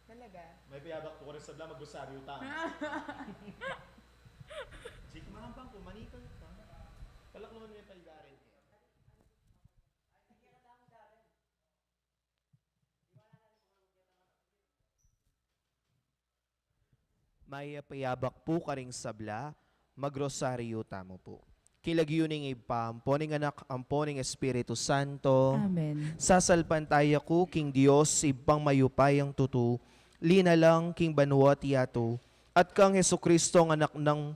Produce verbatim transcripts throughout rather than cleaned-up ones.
Talaga? May payabak po karing sabla, magrosaryo ta. Sige, mahampang po, manikang ta. Palakluman me pa igarin. Mayap a yabak pu karing sabla, magrosaryu tamu pu. King lagyu ning Ibpa, ampo ning Anak, ampo ning Espiritu Santo. Amen. Sasalpantaya ku king Dios, Ibpang mayupayang tutu, linalang king banua at yatu, at kang Jesucristo, ang Anak nang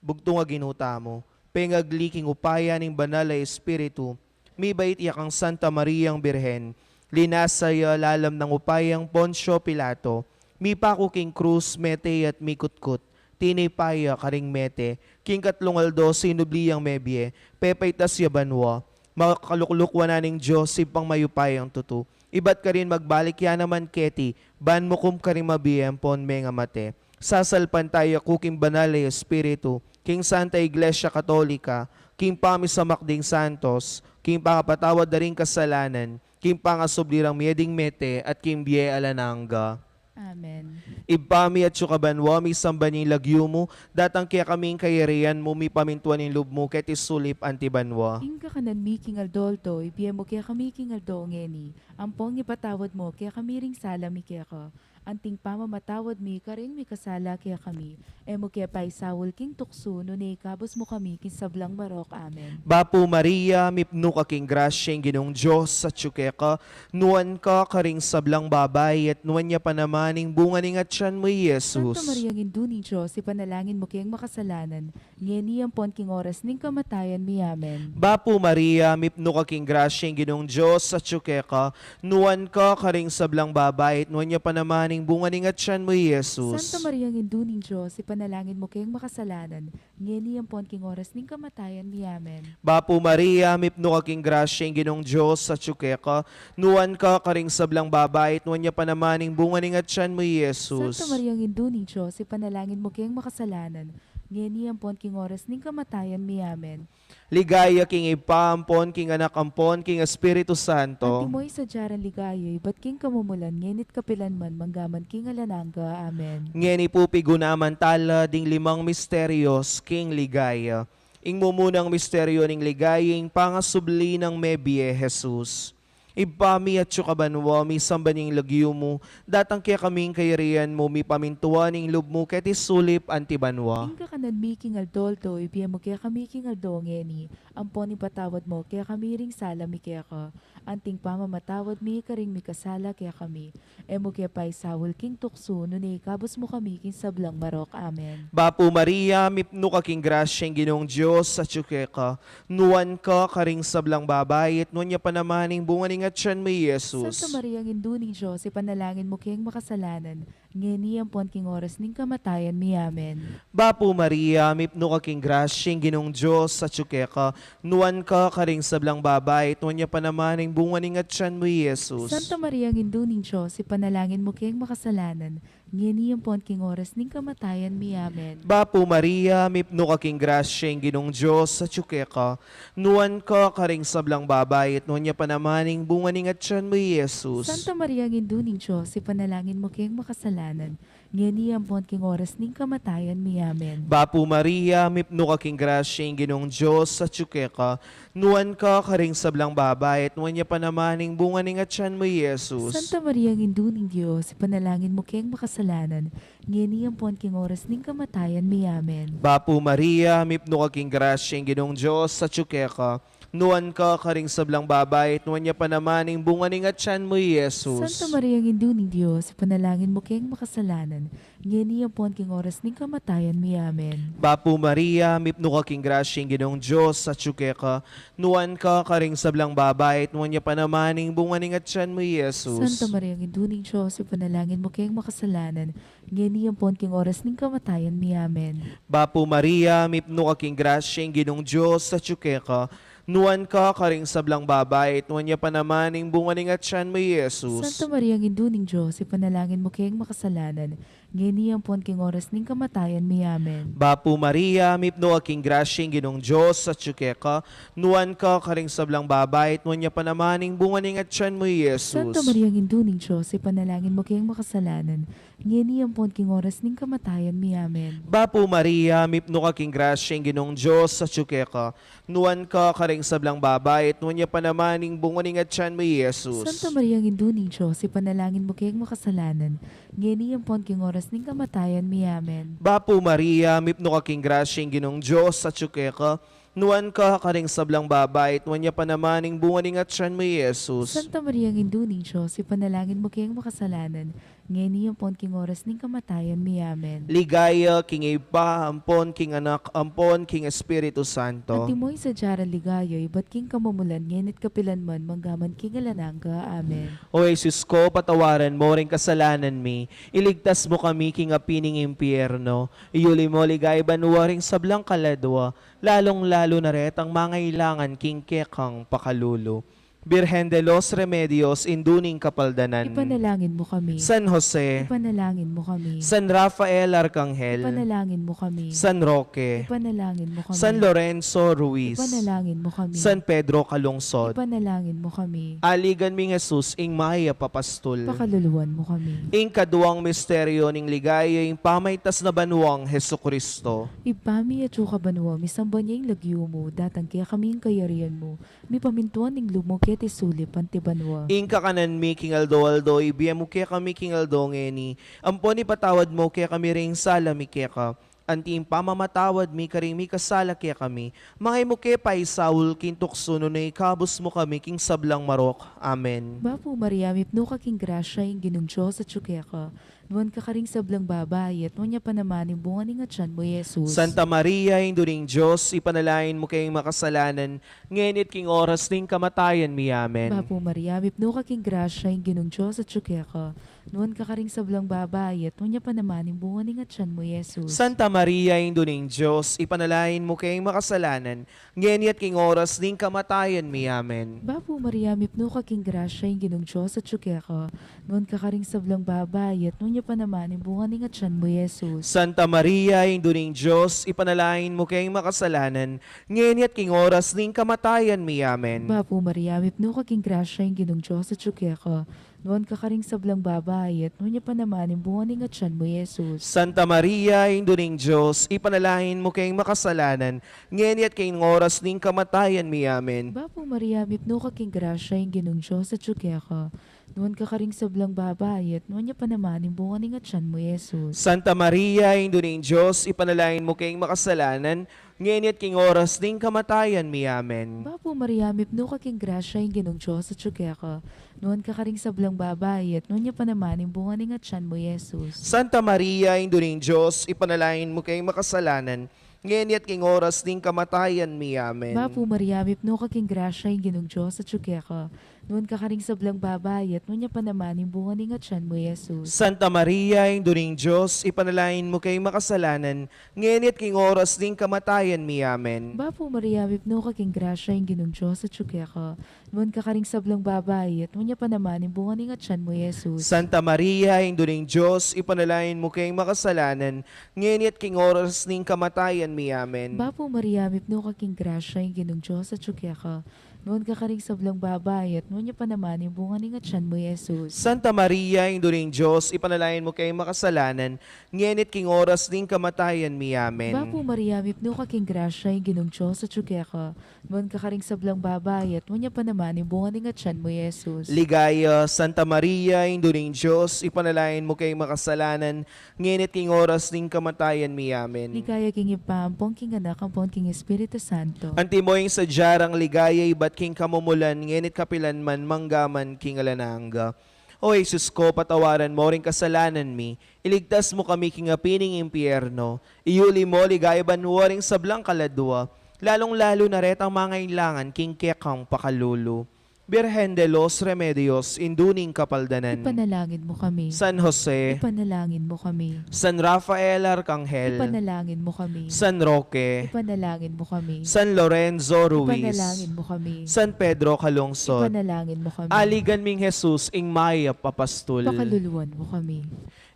bugtung a Ginu tamu, pengagli king upaya ning Banal a Espiritu, mibait ya kang Santa Mariang Birhen, linasa ya lalam nang upayang Poncio Pilato, mipaku king krus, mete at mikutkut, tinipa ya karing mete, king katlung aldo sinubli yang mebie, pepaitas ya banua, makalukluk wanan ning Dios, Ibpang mayupayang tutu. Ibat karin magbalik ya naman keti, ban mukum karing mabie ampon mengamate. Sasalpantaya ku king Banal a Espiritu, king Santa Iglesia Katolika, king pamisamak ding santos, king pangapatawad da ring kasalanan, king pangasubli rang mie ding mete, at king bie alang angga. Amen. Ibpa mi atsu ka banua, misamban ya ing lagyu mu, datang kekami ing kayarian mu, mipamintuan ing lub mu, keti sulip anti banua. Ing kakanan mi king aldo-aldo, ibie mu kekami king aldo ngeni, ampon ipatawad mu kekami ring sala mi keka, anting pamamatawad mi karing mikasala kekami. E mu ke paisaul king tuksu, nune ikabus mu kami king sablang marok. Amen. Bapu Maria, mipnu ka king grasya, ing Ginung Dios atsu keka, nuan ka karing sablang babai, at nuan ya pa naman ing bunga ning atian mu, i Jesus. Santa Maria, Indu ning Dios, ipanalangin mu keng makasalanan, ngeni ampon king oras ning kamatayan mi. Amen. Bapu Maria, mipnu ka king grasya, ing Ginung Dios atsu keka, nuan ka karing sablang babai, at nuan ya pa naman ing bunga ning atian mu, i Jesus. Santa Maria, Indu ning Dios, ipanalangin mu keng makasalanan, ngeni ampon king oras ning kamatayan mi. Amen. Bapu Maria, mipnu ka king grasya, ing Ginung Dios atsu keka, nuan ka karing sablang babai, at nuan ya pa naman ing bunga ning atian mu, i Jesus. Santa Maria, Indu ning Dios, ipanalangin mu keng makasalanan, ngeni ampon king oras ning kamatayan mi. Amen. Ligaya king Ibpa, ampon king Anak, ampon king Espiritu Santo. Antimo ing sadya rang ligaya, ibat king kamumulan, ngeni't kapilan man, manggaman king alang angga. Amen. Ngeni pu pigunaman tala ding limang misterios king ligaya. Ing mumunang misteryo ning ligaya, ing pangasubli nang mebie, i Jesus. Ibpa mi atsu ka banua, misamban ya ing lagyu mu, datang kekami ing kayarian mu, mipamintuan ing lub mu, keti sulip anti banua. Ing kakanan mi king aldo-aldo, ibie mu kekami king aldo ngeni, ampon ipatawad mu kekami ring sala mi keka, anting pamamatawad mi karing mikasala kekami. E mu ke paisaul king tuksu, nune ikabus mu kami king sablang marok. Amen. Bapu Maria, mipnu ka king grasya, ing Ginung Dios atsu keka, nuan ka karing sablang babai, at nuan ya pa naman ing bunga ning atian mu, i Jesus. Santa Maria, Indu ning Dios, ipanalangin mu keng makasalanan, ngeni ampon king oras ning kamatayan mi. Amen. Bapu Maria, mipnu ka king grasya, ing Ginung Dios atsu keka, nuan ka karing sablang babai, at nuan ya pa naman ing bunga ning atian mu, i Jesus. Santa Maria, Indu ning Dios, ipanalangin mu keng makasalanan, ngeni ampon king oras ning kamatayan mi. Amen. Bapu Maria, mipnu ka king grasya, ing Ginung Dios atsu keka, nuan ka karing sablang babai, at nuan ya pa naman ing bunga ning atian mu, i Jesus. Santa Maria, Indu ning Dios, ipanalangin mu keng makasalanan, ngeni ampon king oras ning kamatayan mi. Amen. Bapu Maria, mipnu ka king grasya, ing Ginung Dios atsu keka, nuan ka karing sablang babai, at nuan ya pa naman ing bunga ning atian mu, i Jesus. Santa Maria, Indu ning Dios, ipanalangin mu keng makasalanan, ngeni ampon king oras ning kamatayan mi. Amen. Bapu Maria, mipnu ka king grasya, ing Ginung Dios atsu keka, nuan ka karing sablang babai, at nuan ya pa naman ing bunga ning atian mu, i Jesus. Santa Maria, Indu ning Dios, ipanalangin mu keng makasalanan, ngeni ampon king oras ning kamatayan mi. Amen. Bapu Maria, mipnu ka king grasya, ing Ginung Dios atsu keka, nuan ka karing sablang babai, at nuan ya pa naman ing bunga ning atian mu, i Jesus. Santa Maria, Indu ning Dios, ipanalangin mu keng makasalanan, ngeni ampon king oras ning kamatayan mi. Amen. Bapu Maria, mipnu ka king grasya, ing Ginung Dios atsu keka, nuan ka karing sablang babai, at nuan ya pa naman ing bunga ning atian mu, i Jesus. Santa Maria, Indu ning Dios, ipanalangin mu keng makasalanan, ngeni ampon king oras ning kamatayan mi. Amen. Bapu Maria, mipnu ka king grasya, ing Ginung Dios atyu keka, nuan ka karing sablang babai, at nuan ya pa naman ing bunga ning atyan mu, i Jesus. Santa Maria, Indu ning Dios, ipanalangin mu keng makasalanan, ngeni ampon king oras ning kamatayan mi. Amen. Bapu Maria, mipnu ka king grasya, ing Ginung Dios atyu keka, nuan ka karing sablang babai, at nuan ya pa naman ing bunga ning atyan mu, i Jesus. Santa Maria, Indu ning Dios, ipanalangin mu keng makasalanan, ngeni ampon king oras ning kamatayan mi. Amen. Bapu Maria, mipnu ka king grasya, ing Ginung Dios atyu keka, nuan ka karing sablang babai, at nuan ya pa naman ing bunga ning atyan mu, i Jesus. Santa Maria, Indu ning Dios, ipanalangin mu keng makasalanan, ngeni ampon king oras ning kamatayan mi. Amen. Ligaya king Ibpa, ampon king Anak, ampon king Espiritu Santo. Antimo ing sadya rang ligaya ibat king kamumulan, ngeni't kapilan man, manggaman king alang angga. Amen. O Jesus ko, patawaran mo ring kasalanan mi, iligtas mo kami king api ning impyerno, iyuli mo king banua ring sablang kaladua, lalung-lalu na retang mangailangan king kekang pakalulu. Birhen de los Remedios, Indu ning Kapaldanan. Ipanalangin mo kami. San Jose. Ipanalangin mo kami. San Rafael Arkanghel. Ipanalangin mo kami. San Roque. Ipanalangin mo kami. San Lorenzo Ruiz. Ipanalangin mo kami. San Pedro Calungsod. Ipanalangin mo kami. Aligan ming Jesus, ing mayap a pastul. Pakaluluan mo kami. Ing kaduang misteryo ning ligaya, ing pamaitas na banuang Jesucristo. Ibpa mi, atsu ka banua, misamban ya ing lagyu mu, datang kekami ing kayarian mu, mipamintuan ing lub mu keti sulip anti banua. Ing kakanan mi king aldo-aldo, ibie mu kekami king aldo ngeni, ampon ipatawad mu kekami ring sala mi keka, anti ing pamamatawad mi karing mikasala kekami, manga e mu ke paisaul king tuksu, nune ikabus mu kami king sablang marok. Amen. Bapu Maria, mipnu ka king grasya, ing Ginung Dios atyu keka, nuan ka karing sablang babai, at nuan ya pa naman ing bunga ning atyan mu, i Jesus. Santa Maria, Indu ning Dios, ipanalangin mu keng makasalanan, ngeni at king oras ning kamatayan mi. Amen. Bapu Maria, mipnu ka king grasya, ing Ginung Dios atyu keka, nuan ka karing sablang babai, at nuan ya pa naman ing bunga ning atyan mu, i Jesus. Santa Maria, Indu ning Dios, ipanalangin mu keng makasalanan, ngeni at king oras ning kamatayan mi. Amen. Bapu Maria, mipnu ka king grasya, ing Ginung Dios atyu keka, nuan ka karing sablang babai, at nuan ya pa naman ing bunga ning atyan mu, i Jesus. Santa Maria, Indu ning Dios, ipanalangin mu keng makasalanan, ngeni at king oras ning kamatayan mi. Amen. Bapu Maria, mipnu ka king grasya, ing Ginung Dios atyu keka, nuan ka karing sablang babai, at nuan ya pa naman ing bunga ning atyan mu, i Jesus. Santa Maria, Indu ning Dios, ipanalangin mu keng makasalanan, ngeni at king oras ning kamatayan mi. Amen. Bapu Maria, mipnu ka king grasya, ing Ginung Dios atyu keka, nuan ka karing sablang babai, at nuan ya pa naman ing bunga ning atyan mu, i Jesus. Santa Maria, Indu ning Dios, ipanalangin mu keng makasalanan, ngeni at king oras ning kamatayan mi. Amen. Bapu Maria, mipnu ka king grasya, ing Ginung Dios atyu keka, nuan ka karing sablang babai, at nuan ya pa naman ing bunga ning atyan mu, i Jesus. Santa Maria, Indu ning Dios, ipanalangin mu keng makasalanan, ngeni at king oras ning kamatayan mi. Amen. Bapu Maria, mipnu ka king grasya, ing Ginung Dios atyu keka, nuan ka karing sablang babai, at nuan ya pa naman ing bunga ning atyan mu, i Jesus. Santa Maria, Indu ning Dios, ipanalangin mu keng makasalanan, ngeni at king oras ning kamatayan mi. Amen. Bapu Maria, mipnu ka king grasya, ing Ginung Dios atyu keka, nuan ka karing sablang babai, at nuan ya pa naman ing bunga ning atyan mu, i Jesus. Santa Maria, Indu ning Dios, ipanalangin mu keng makasalanan, ngeni at king oras ning kamatayan mi. Amen. Bapu Maria, mipnu ka king grasya, ing Ginung Dios atyu keka, nuan ka karing sablang babai, at nuan ya pa naman ing bunga ning atyan mu, i Jesus. Santa Maria, Indu ning Dios, ipanalangin mu keng makasalanan, ngeni at king oras ning kamatayan mi. Amen. Bapu Maria, mipnu ka king grasya, ing Ginung Dios atyu keka, nuan ka karing sablang babai, at nuan ya pa naman ing bunga ning atyan mu, i Jesus. Ligaya, Santa Maria, Indu ning Dios, ipanalangin mu keng makasalanan, ngeni at king oras ning kamatayan mi. Amen. Ligaya king Ibpa, ampon king Anak, ampon king Espiritu Santo. Antimo ing sadya rang ligaya ibat king kamumulan, ngeni at kapilan man, manggaman king alang angga. O Jesus ko, patawaran mo ring kasalanan mi, iligtas mu kami king api ning impyerno, iyuli mo king banua ring sablang kaladua, lalung-lalu na retang mangailangan king kekang pakalulu. Birhen de los Remedios, Indu ning Kapaldanan. Ipanalangin mo kami. San Jose. Ipanalangin mo kami. San Rafael Arkanghel. Ipanalangin mo kami. San Roque. Ipanalangin mo kami. San Lorenzo Ruiz. Ipanalangin mo kami. San Pedro Calungsod. Ipanalangin mo kami. Aligan ming Jesus, ing mayap a pastul. Pakaluluan mo kami.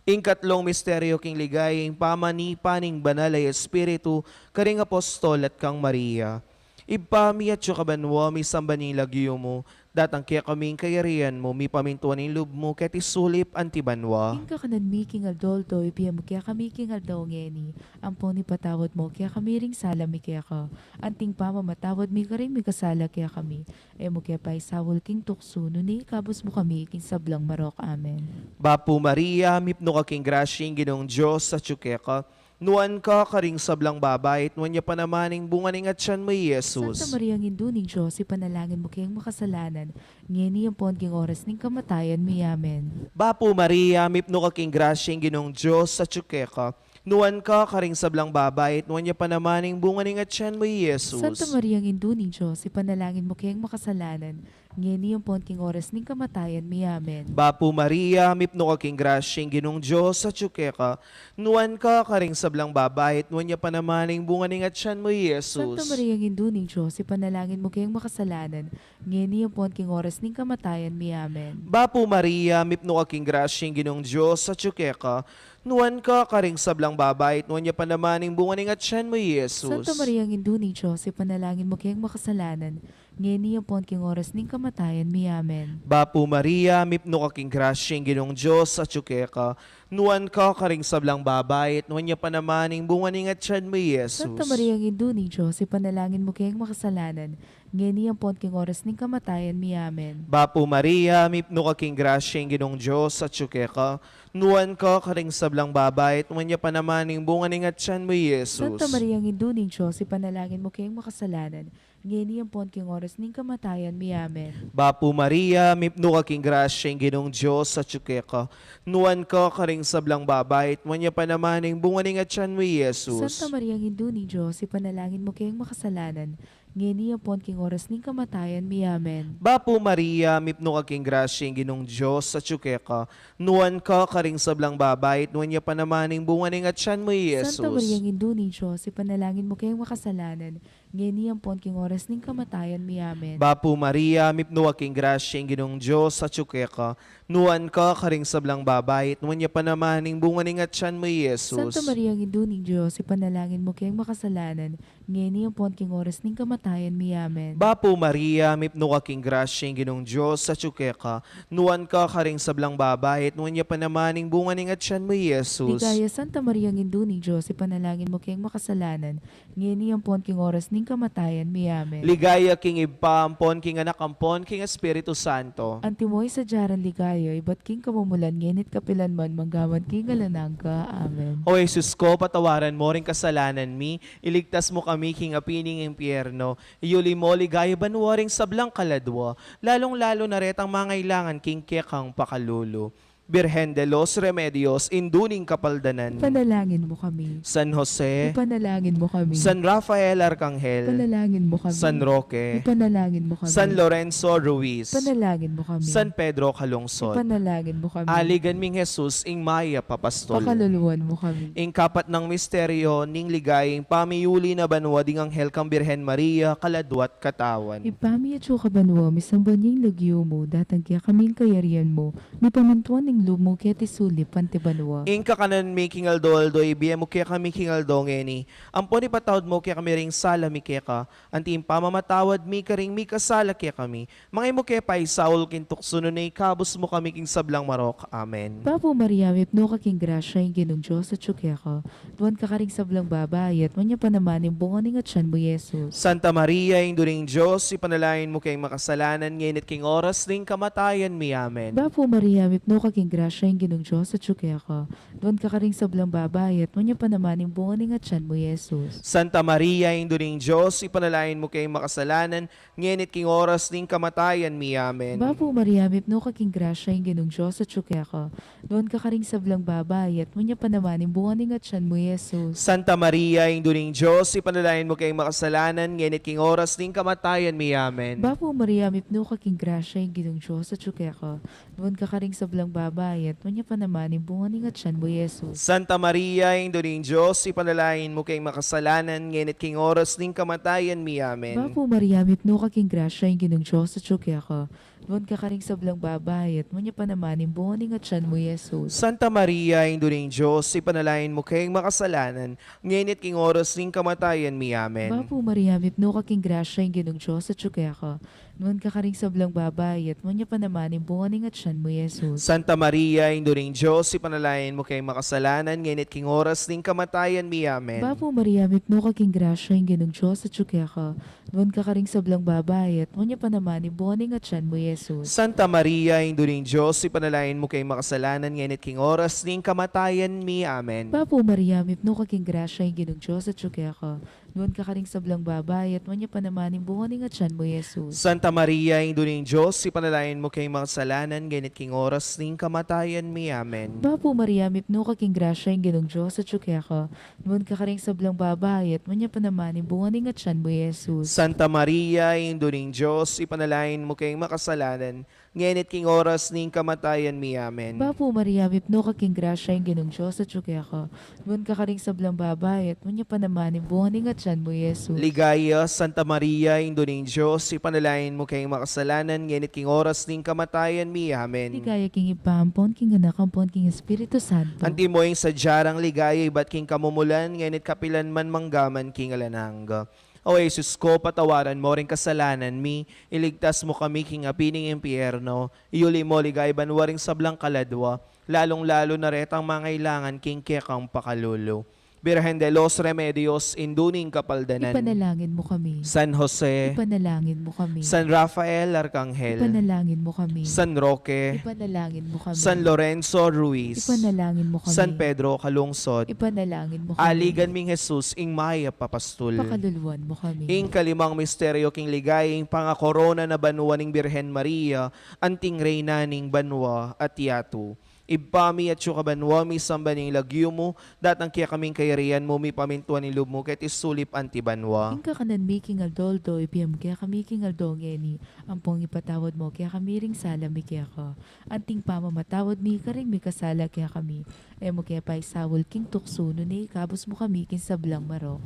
Ing katlung misteryu king ligaya, ing pamanipa ning Banal a Espiritu karing apostol at kang Maria. Ibpa mi, atsu ka banua, misamban ya ing lagyu mu, datang kekami ing kayarian mu, mipamintuan ing lub mu keti sulip anti banua. Ing kakanan mi king aldo-aldo ibie mu kekami king aldo ngeni, ampon ipatawad mu kekami ring sala mi keka, anti ing pamamatawad mi karing mikasala kekami. E mu ke paisaul king tuksu, nune ikabus mu kami king sablang marok. Amen. Bapu Maria, mipnu ka king grasya, ing Ginung Dios atsu keka. Nuan ka karing sablang babai, at nuan ya pa naman ing bunga ning atian mu, i Jesus. Santa Maria, Indu ning Dios, ipanalangin mu keng makasalanan, ngeni ampon king oras ning kamatayan mi. Amen. Bapu Maria, mipnu ka king grasya, ing Ginung Dios atsu keka. Nuan ka karing sablang babai, at nuan ya pa naman ing bunga ning atian mu, i Jesus. Santa Maria, Indu ning Dios, ipanalangin mu keng makasalanan, ngeni ampon king oras ning kamatayan mi. Amen. Bapu Maria, mipnu ka king grasya, ing Ginung Dios atsu keka. Nuan ka karing sablang babai, at nuan ya pa naman ing bunga ning atian mu, i Jesus. Santa Maria, Indu ning Dios, ipanalangin mu keng makasalanan, ngeni ampon king oras ning kamatayan mi. Amen. Bapu Maria, mipnu ka king grasya, ing Ginung Dios atsu keka. Nuan ka karing sablang babai, at nuan ya pa naman ing bunga ning atian mu, i Jesus. Santa Maria, Indu ning Dios, ipanalangin mu keng makasalanan, ngeni ampon king oras ning kamatayan mi. Amen. Bapu Maria, mipnu ka king grasya, ing Ginung Dios atsu keka. Nuan ka karing sablang babai, at nuan ya pa naman ing bunga ning atian mu, i Jesus. Santa Maria, Indu ning Dios, ipanalangin mu keng makasalanan, ngeni ampon king oras ning kamatayan mi. Amen. Bapu Maria, mipnu ka king grasya, ing Ginung Dios atsu keka. Nuan ka karing sablang babai, at nuan ya pa naman ing bunga ning atian mu, i Jesus. Santa Maria, Indu ning Dios, ipanalangin mu keng makasalanan, ngeni ampon king oras ning kamatayan mi. Amen. Bapu Maria, mipnu ka king grasya, ing Ginung Dios atsu keka. Nuan ka karing sablang babai, at nuan ya pa naman ing bunga ning atian mu, i Jesus. Santa Maria, Indu ning Dios, ipanalangin mu keng makasalanan, ngeni ampon king oras ning kamatayan mi. Amen. Bapu Maria, mipnu ka king grasya, ing Ginung Dios atsu keka. Nuan ka karing sablang babai, at nuan ya pa naman ing bunga ning atian mu, i Jesus. Santa Maria, Indu ning Dios, ipanalangin mu keng makasalanan, ngeni ampon king oras ning kamatayan mi. Amen. Bapu Maria, mipnu ka king grasya, ing Ginung Dios atsu keka. Nuan ka karing sablang babai, at nuan ya pa naman ing bunga ning atian mu, i Jesus. Santa Maria, Indu ning Dios, ipanalangin mu keng makasalanan, ngeni ampon king oras ning kamatayan mi. Amen. Bapu Maria, mipnu ka king grasya, ing Ginung Dios atsu keka. Nuan ka karing sablang babai, at nuan ya pa naman ing bunga ning atian mu, i Jesus. Ligaya, Santa Maria, Indu ning Dios, ipanalangin mu keng makasalanan, ngeni ampon king oras ning kamatayan mi. Amen. Ligaya king Ibpa, ampon king Anak, ampon king Espiritu Santo. Antimo ing sadya rang ligaya, ibat king kamumulan, ngeni't kapilan man, manggaman king alang angga. Amen. O Jesus ko, patawaran mo ring kasalanan mi, iligtas mo kami king api ning impyerno, iyuli mo king ligaya banua ring sablang kaladua, lalung-lalu na retang mangailangan king kekang pakalulu. Birhen de los Remedios, Indu ning Kapaldanan. Ipanalangin mo kami. San Jose. Ipanalangin mo kami. San Rafael Arcangel. Ipanalangin mo kami. San Roque. Ipanalangin mo kami. San Lorenzo Ruiz. Ipanalangin mo kami. San Pedro Calungsod. Ipanalangin mo kami. Aligan ming Jesus, ing mayap a pastol. Pakaluluan mo kami. Ing kapat nang misteryo ning ligaya, ing pamiuli na banua ding anghel kang Birhen Maria, kaladua't katawan. Ibpa mi, atsu ka banua, misamban ya ing lagyu mu, datang kekami ing kayarian mu, mipamintuan ing lub mu keti sulip anti banua. Ing kakanan mi king aldo-aldo ibie mu kekami king aldo ngeni, ampon ipatawad mu kekami ring sala mi keka, anti ing pamamatawad mi karing mikasala kekami. Manga e mu ke paisaul king tuksu, nune ikabus mu kami king sablang marok. Amen. Bapu Maria, mipnu ka king grasya, ing Ginung Dios atsu keka. Nuan ka karing sablang babai, at nuan ya pa naman ing bunga ning atian mu, i Jesus. Santa Maria, Indu ning Dios, ipanalangin mu keng makasalanan, ngeni't king oras ning kamatayan mi. Amen. Bapu Maria, mipnu ka king grasya, ing Ginung Dios atsu keka. Nuan ka karing sablang babai, at nuan ya pa naman ing bunga ning atian mu, i Jesus. Santa Maria, Indu ning Dios, ipanalangin mu keng makasalanan, ngeni't king oras ning kamatayan mi. Amen. Bapu Maria, mipnu ka king grasya, ing Ginung Dios atsu keka. Nuan ka karing sablang babai, at nuan ya pa naman ing bunga ning atian mu, i Jesus. Santa Maria, Indu ning Dios, ipanalangin mu keng makasalanan, ngeni't king oras ning kamatayan mi. Amen. Bapu Maria, mipnu ka king grasya, ing Ginung Dios atsu keka. Nuan ka karing sablang babai, babai, at nuan ya pa naman ing bunga ning atyan mu, Jesus. Santa Maria, Indu ning Dios, ipanalangin mu keng makasalanan, ngeni at king oras ning kamatayan mi. Amen. Bapu Maria, mipnu ka king grasya, ing Ginung Dios atyu keka. Nuan ka karing sablang babai, at nuan ya pa naman ing bunga ning atyan mu, Jesus. Santa Maria, Indu ning Dios, ipanalangin mu keng makasalanan, ngeni at king oras ning kamatayan mi. Amen. Bapu Maria, mipnu ka king grasya, ing Ginung Dios atyu keka. Nuan ka karing sablang babai, at nuan ya pa naman ing bunga ning atyan mu, Jesus. Santa Maria, Indu ning Dios, ipanalangin mu keng makasalanan, ngeni at king oras ning kamatayan mi. Amen. Bapu Maria, mipnu ka king grasya, ing Ginung Dios atyu keka. Nuan ka karing sablang babai, at nuan ya pa naman ing bunga ning atyan mu, Jesus. Santa Maria, Indu ning Dios, ipanalangin mu keng makasalanan, ngeni at king oras ning kamatayan mi. Amen. Bapu Maria, mipnu ka king grasya, ing Ginung Dios atyu keka. Nuan ka karing sablang babai, at nuan ya pa naman ing bunga ning atyan mu, Jesus. Santa Maria, Indu ning Dios, ipanalangin mu keng makasalanan, ngeni at king oras ning kamatayan mi. Amen. Bapu Maria, mipnu ka king grasya, ing Ginung Dios atyu keka. Nuan ka karing sablang babai, at nuan ya pa naman ing bunga ning atyan mu, Jesus. Santa Maria, Indu ning Dios, ipanalangin mu keng makasalanan, ngeni at king oras ning kamatayan mi. Amen. Bapu Maria, mipnu ka king grasya, ing Ginung Dios atyu keka. Nuan ka karing sablang babai, at nuan ya pa naman ing bunga ning atyan mu, Jesus. Ligaya, Santa Maria, Indu ning Dios, ipanalangin mu keng makasalanan, ngeni at king oras ning kamatayan mi. Amen. Ligaya king Ibpa, ampon king Anak, ampon king Espiritu Santo. Antimo ing sadya rang ligaya ibat king kamumulan, ngeni at kapilan man, mangga man king alang angga. O Jesus ko, patawaran mo ring kasalanan mi, iligtas mo kami king api ning impyerno, iyuli mo king ligaya banua ring sablang kaladua, lalung-lalu na retang mangailangan king kekang pakalulu. Birhen de los Remedios, Indu ning Kapaldanan. Ipanalangin mo kami. San Jose. Ipanalangin mo kami. San Rafael Arkanghel. Ipanalangin mo kami. San Roque. Ipanalangin mo kami. San Lorenzo Ruiz. Ipanalangin mo kami. San Pedro Calungsod. Ipanalangin mo kami. Aligan ming Jesus, ing mayap a pastul. Pakaluluan mo kami. Ing kalimang misteryo king ligaya, ing pangakorona na banua ning Birhen Maria, anting Reyna ning banua at yatu. Ibpa mi, atsu ka banua, misamban ya ing lagyu mu, datang kekami ing kayarian mu, mipamintuan ing lub mu keti sulip anti banua. Ing kakanan mi king aldo-aldo, ibie mu kekami king aldo ngeni, ampon ipatawad mu kekami ring sala mi keka, anting pamamatawad mi karing mikasala kekami. E mu ke paisaul king tuksu, nune ikabus mu kami king sablang marok.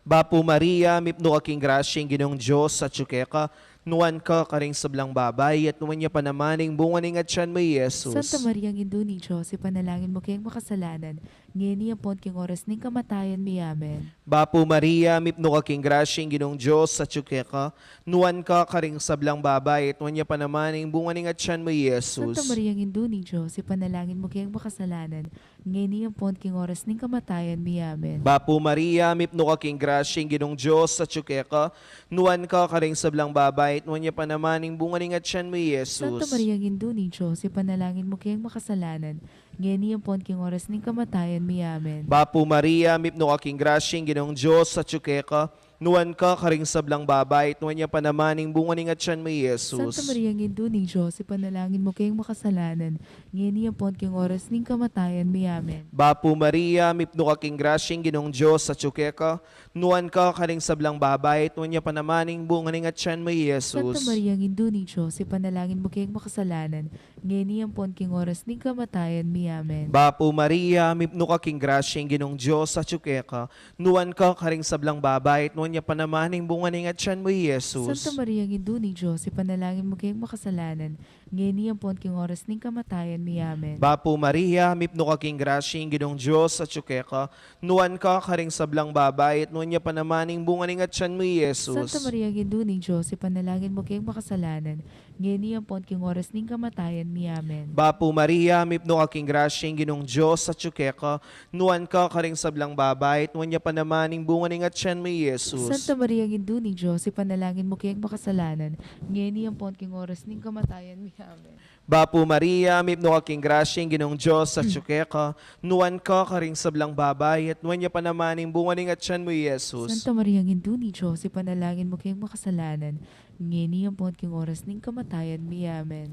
Bapu Maria, mipnu ka king grasya, ing Ginung Dios atsu keka, nuan ka karing sablang babai, at nuan ya pa naman ing bunga ning atyan mu, i Jesus. Santa Maria, Indu ning Dios, ipanalangin mu keng makasalanan, ngeni ampon king oras ning kamatayan mi. Amen. Bapu Maria, mipnu ka king grasya, ing Ginung Dios atsu keka, nuan ka karing sablang babai, at nuan ya pa naman ing bunga ning atyan mu, i Jesus. Santa Maria, Indu ning Dios, ipanalangin mu keng makasalanan, ngeni ampon king oras ning kamatayan mi. Amen. Bapu Maria, mipnu ka king grasya, ing Ginung Dios atsu keka, nuan ka karing sablang babai, at nuan ya pa naman ing bunga ning atyan mu, i Jesus. Santa Maria, Indu ning Dios, ipanalangin mu keng makasalanan, ngeni ampon king oras ning kamatayan mi. Amen. Bapu Maria, mipnu ka king grasya, ing Ginung Dios atsu keka, nuan ka karing sablang babai, at nuan ya pa naman ing bunga ning atyan mu, i Jesus. Santa Maria, Indu ning Dios, ipanalangin mu keng makasalanan, ngeni ampon king oras ning kamatayan mi. Amen. Bapu Maria, mipnu ka king grasya, ing Ginung Dios atsu keka, nuan ka karing sablang babai, at nuan ya pa naman ing bunga ning atyan mu, i Jesus. Santa Maria, Indu ning Dios, ipanalangin mu keng makasalanan, ngeni ampon king oras ning kamatayan mi. Amen. Bapu Maria, mipnu ka king grasya, ing Ginung Dios atsu keka, nuan ka karing sablang babai, at nuan ya pa naman ing bunga ning atyan mu, i Jesus. Santa Maria, Indu ning Dios, ipanalangin mu keng makasalanan, ngeni ampon king oras ning kamatayan mi. Amen. Bapu Maria, mipnu ka king grasya, ing Ginung Dios atsu keka, nuan ka karing sablang babai, at nuan ya pa naman ing bunga ning atyan mu, i Jesus. Santa Maria, Indu ning Dios, ipanalangin mu keng makasalanan, ngeni ampon king oras ning kamatayan mi. Amen. Bapu Maria, mipnu ka king grasya, ing Ginung Dios atsu keka, nuan ka karing sablang babai, at nuan ya pa naman ing bunga ning atyan mu, i Jesus. Santa Maria, Indu ning Dios, ipanalangin mu keng makasalanan, ngeni ampon king oras ning kamatayan mi. Amen. Bapu Maria, mipnu ka king grasya, ing Ginung Dios atsu keka, nuan ka karing sablang babai, at nuan ya pa naman ing bunga ning atyan mu, i Jesus. Santa Maria, Indu ning Dios, ipanalangin mu keng makasalanan, ngeni ampon king oras ning kamatayan mi. Amen.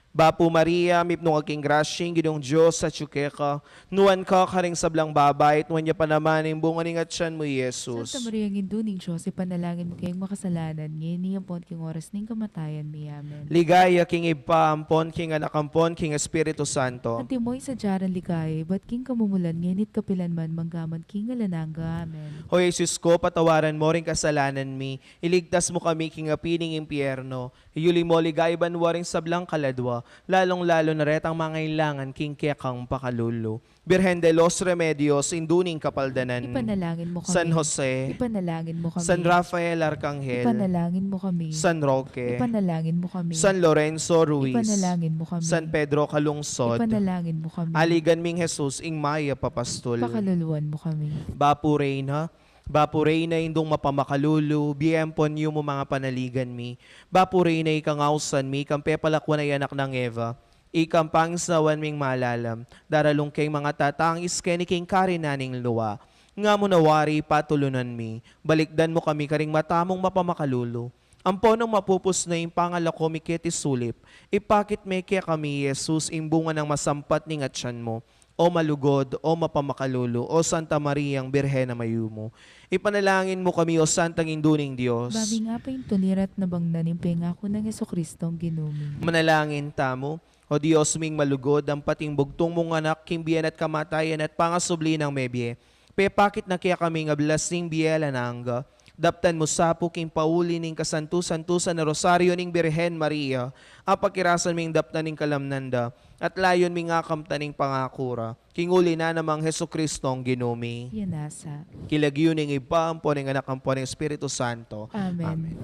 Bapu Maria, mipnu ka king grasya, ing Ginung Dios atyu keka, nuan ka karing sablang babai, at nuan ya pa naman ing bunga ning atyan mu, i Jesus. Santa Maria, Indu ning Dios, ipanalangin mu kaming makasalanan, ngeni ampon king oras ning kamatayan mi. Amen. Ligaya king Ibpa, ampon king Anak, ampon king Espiritu Santo. Antimo ing sadya nang ligaya ibat king kamumulan, ngeni at kapilan man, mangga man king alang angga. Amen. O Jesus ko, patawaran mu ring kasalanan mi, iligtas mu kami king api ning impyerno, iyuli mu king ligaya banua ring sablang kaladua, lalung-lalu na retang mangailangan king kekang pakalulu. Birhen de los Remedios, Indu ning Kapaldanan. Ipanalangin mu kami. San Jose. Ipanalangin mu kami. San Rafael Arcangel. Ipanalangin mu kami. San Roque. Ipanalangin mu kami. San Lorenzo Ruiz. Ipanalangin mu kami. San Pedro Calungsod. Ipanalangin mu kami. Aligan ming Jesus, ing mayap a pastul. Pakaluluan mu kami. Bapu Reyna, Bapu Reyna, Indung mapamakalulu, bie ampon yumu ing panaligan mi. Bapu Reyna, ikang ausan mi, ikang pepalakuan a anak nang Eva, ikang pangisnawan ming malalam, daralung keng mangatatangis keni king karinan ning lua. Nga mu na wari patulunan mi, balikdan mu kami karing mata mung mapamakalulu. Ampon nung mapupus na ing pangalako mi keti sulip, ipakit me kekami i Jesus, ing bunga nang masampat ning atyan mu. O malugud, o mapamakalulu, o Santa Mariang Birhen a mayumu, ipanalangin mu kami, o Santang Indu ning Dios. Ba ming apaintuliran at nabangnan ing pengaku nang Jesucristong Ginu mi. Manalangin tamu. O Dios ming malugud, ampat ing bugtung mung Anak, king bie na at kamatayan at pangasubli nang mebie, pepakit na kekami ing ablas ning bie alang angga. Daptan mu sa pu king pauli ning kasantu-santusan a Rosario ning Birhen Maria, apakirasan ming daptan ing kalamnan da, at layun ming akamtan ing pangaku ra, king uli na namang Jesucristong Ginu mi. Yan nasa. King lagyu ning Ibpa, ampon ning Anak, ampon ning Espiritu Santo. Amen. Amen.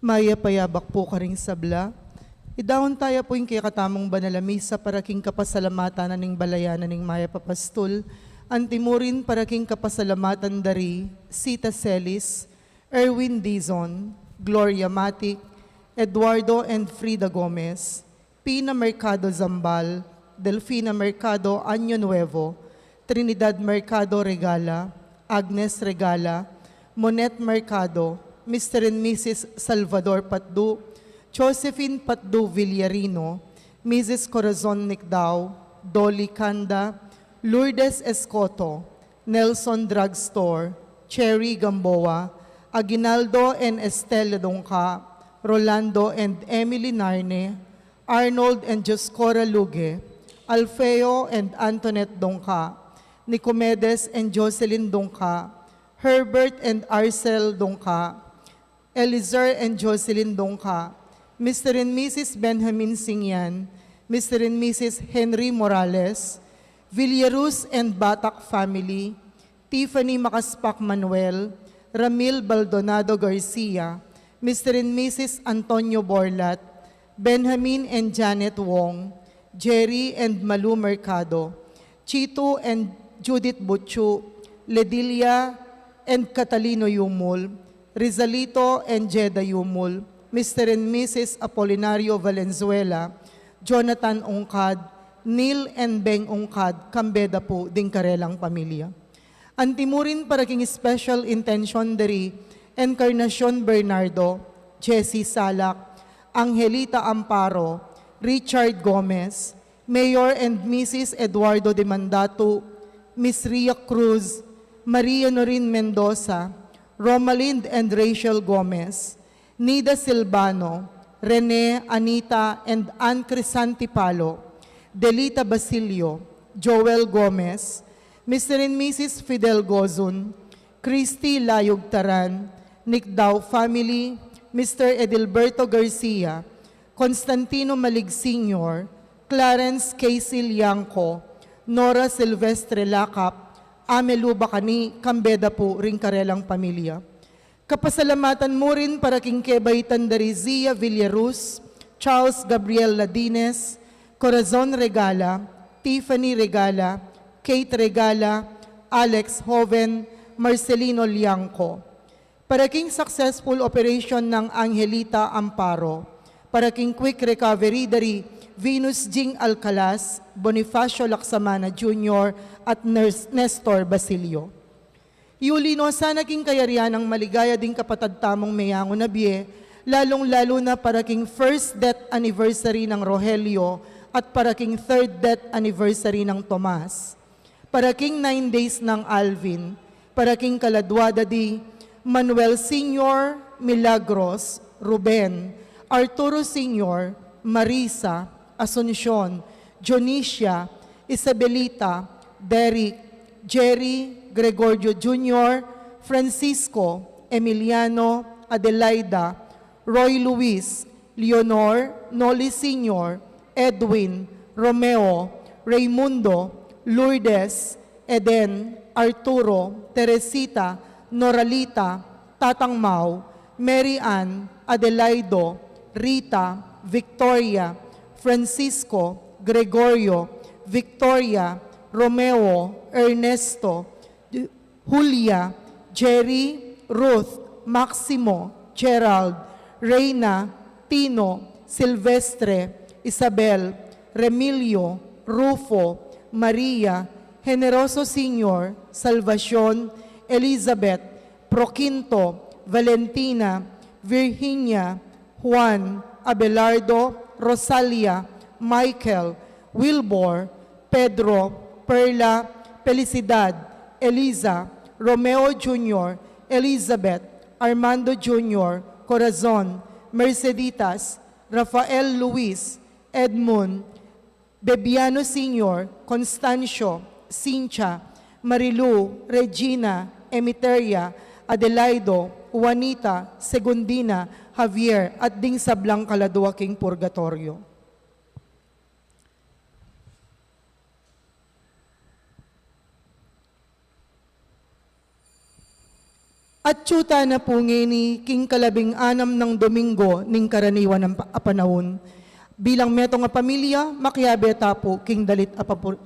Mayap a yabak pu karing sabla. Idaun taya pu ing kekatamung banal a misa para king kapasalamatan na ning balayan na ning Mayap a Pastul. Antimurin para king kapasalamatan da ri Sita Celis, Erwin Dizon, Gloria Matic, Eduardo and Frida Gomez, Pina Mercado Zambal, Delfina Mercado Año Nuevo, Trinidad Mercado Regala, Agnes Regala, Monet Mercado, Mister and Missus Salvador Patdu, Josephine Patdu Villarino, Missus Corazon Nicdao, Dolly Canda, Lourdes Escoto, Nelson Drugstore, Cherry Gamboa, Aguinaldo and Estela Dongca, Rolando and Emily Narne, Arnold and Dioscora Luge, Alfeo and Antoinette Dongca, Nicomedes and Jocelyn Dongca, Herbert and Arcel Dongca, Eliezer and Jocelyn Dongca, Mister and Missus Benjamin Singyan, Mister and Missus Henry Morales, Villaruz and Batak family, Tiffany Macaspac Manuel, Ramil Baldonado Garcia, Mister and Missus Antonio Borlat, Benjamin and Janet Wong, Jerry and Malu Mercado, Chito and Judith Butchu, Ledilia and Catalino Yumul, Rizalito and Jeda Yumul, Mister and Missus Apolinario Valenzuela, Jonathan Ungcad, Neil and Beng Ungcad, kambe da pu ding karelang pamilya. Antimurin para king special intention da ri Encarnacion Bernardo, Jessie Salak, Angelita Amparo, Richard Gomez, Mayor and Missus Eduardo Demandatu, Miss Ria Cruz, Maria Norin Mendoza, Romalind and Rachel Gomez, Nida Silvano, Rene, Anita, and Ann Crisanti Palo, Delita Basilio, Joel Gomez, Mister and Missus Fidel Gozun, Christy Layug Taran, Nicdao family, Mister Edilberto Garcia, Constantino Malig Senior, Clarence Casey Liangco, Nora Silvestre Lacap, Ame luba kani, kambe da pu ring karelang pamilya. Kapasalamatan mu rin para king kebaitan da ri Zia Villaruz, Charles Gabriel Ladines, Corazon Regala, Tiffany Regala, Kate Regala, Alex Joven, Marcelino Liangco. Para king successful operation nang Angelita Amparo, para king quick recovery da ri Venus Jing Alcalas, Bonifacio Laksamana Junior at Ners-, Nestor Basilio. Yuli no sana king kayarian nang maligaya ding kapatad tamung meyangu na bie, lalung-lalu na para king first death anniversary nang Rogelio at para king third death anniversary nang Tomas. Para king nine days nang Alvin, para king kaladua da di Manuel Senior, Milagros, Ruben, Arturo Senior, Marisa, Asuncion, Dionisia, Isabelita, Derek, Jerry, Gregorio Junior, Francisco, Emiliano, Adelaida, Roy Luis, Leonor, Noli Senior, Edwin, Romeo, Raymundo, Lourdes, Eden, Arturo, Teresita, Noralita, Tatang Mau, Mary Ann, Adelaido, Rita, Victoria, Francisco, Gregorio, Victoria, Romeo, Ernesto, Julia, Jerry, Ruth, Maximo, Gerald, Reina, Tino, Silvestre, Isabel, Remilio, Rufo, Maria, Generoso Senior, Salvacion, Elizabeth, Proquinto, Valentina, Virginia, Juan, Abelardo, Rosalia, Michael, Wilbur, Pedro, Perla, Felicidad, Eliza, Romeo Junior, Elizabeth, Armando Junior, Corazon, Merceditas, Rafael Luis, Edmund, Bebiano Senior, Constancio, Cynthia, Marilu, Regina, Emiteria, Adelaido, Juanita, Segundina, Javier, at ding sablang kaladua king purgatoryo. Atyu tana pu ngeni king kalabing anam nang Domingo ning karaniwan a pa-, a panaun. Bilang metung a pamilya, makiabe ta pu king dalit a papur-,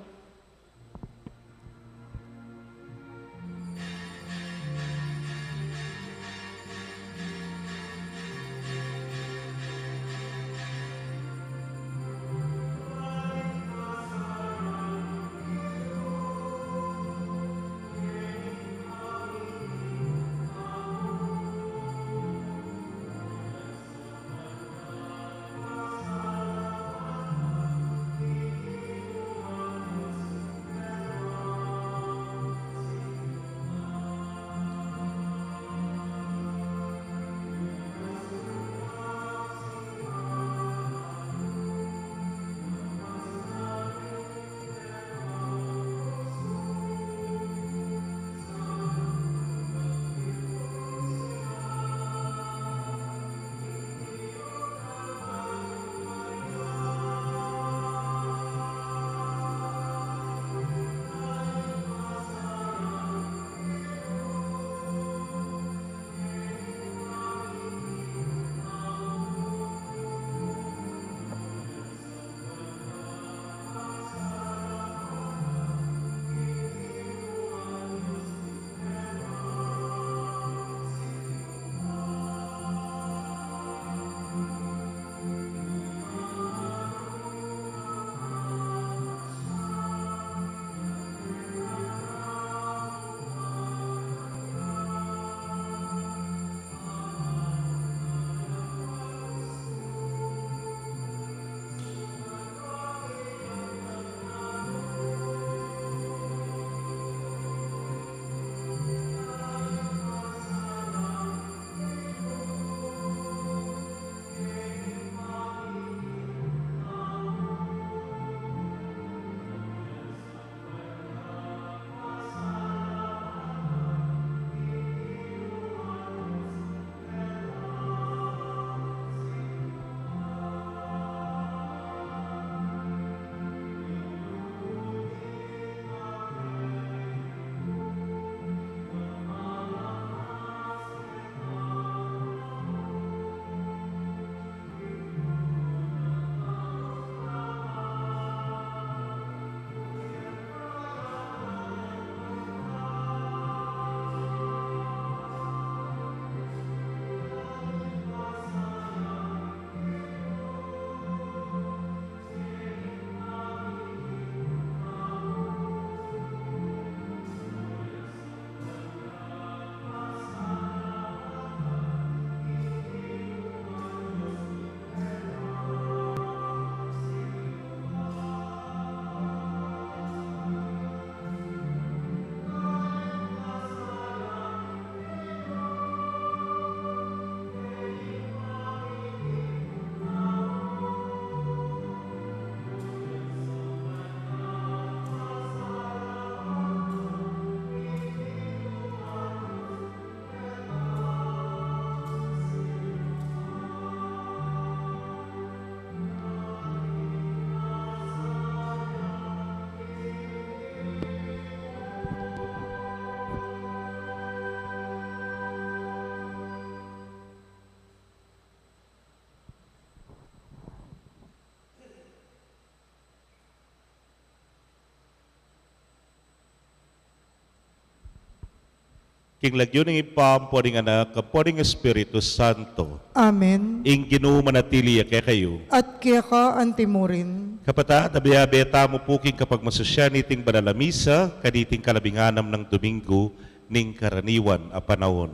King lagyu ning Ibpa, ampo ning Anak, ampo ning Espiritu Santo. Amen. Ing Ginu manatili ya kekayu. At keka antimurin. Kapatad, abe-abe tamu pu king kapagmasusyan niting banal a misa, kaniting kalabing anam nang Domingo ning karaniwan a panaun.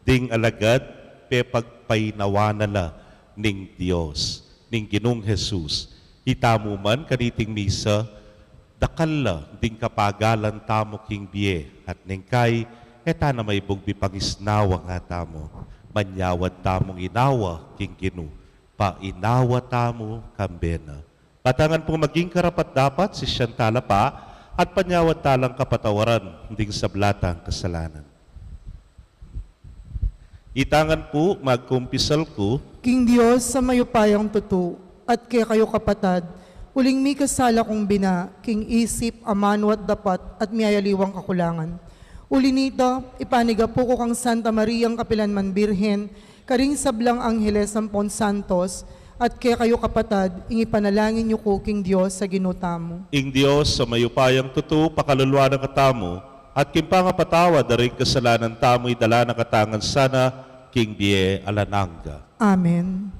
Ding alagad, pepagpainawa na la ning Dios, ning Ginung Jesus. Itamu man kaniting misa, dakal la ding kapagalan tamu king bie, at neng kai, e ta na maibugbi pangisnawa ngatamu, manyawad tamung inawa king Ginu, painawa tamu kambe na. Katangan pung maging karapat-dapat, sisian tala pa, at panyawad talang kapatawaran ding sabla tang kasalanan. Itangan pu, magkumpisal ku king Dios a mayupayang tutu, at kekayu kapatad, uling mikasala kung bina, king isip, amanu at dapat, at miyayaliwang kakulangan. Uli nita, ipanigapu ku kang Santa Mariang kapilan man Birhen, karing sablang angheles ampon santos, at kekayu kapatad, ing ipanalangin yu ku king Dios a Ginu tamu. Ing Dios a mayupayang tutu, pakaluluan na katamu, at king pangapatawad da ring kasalanan tamu, idala na katamu ngan sana king bie alang angga. Amen.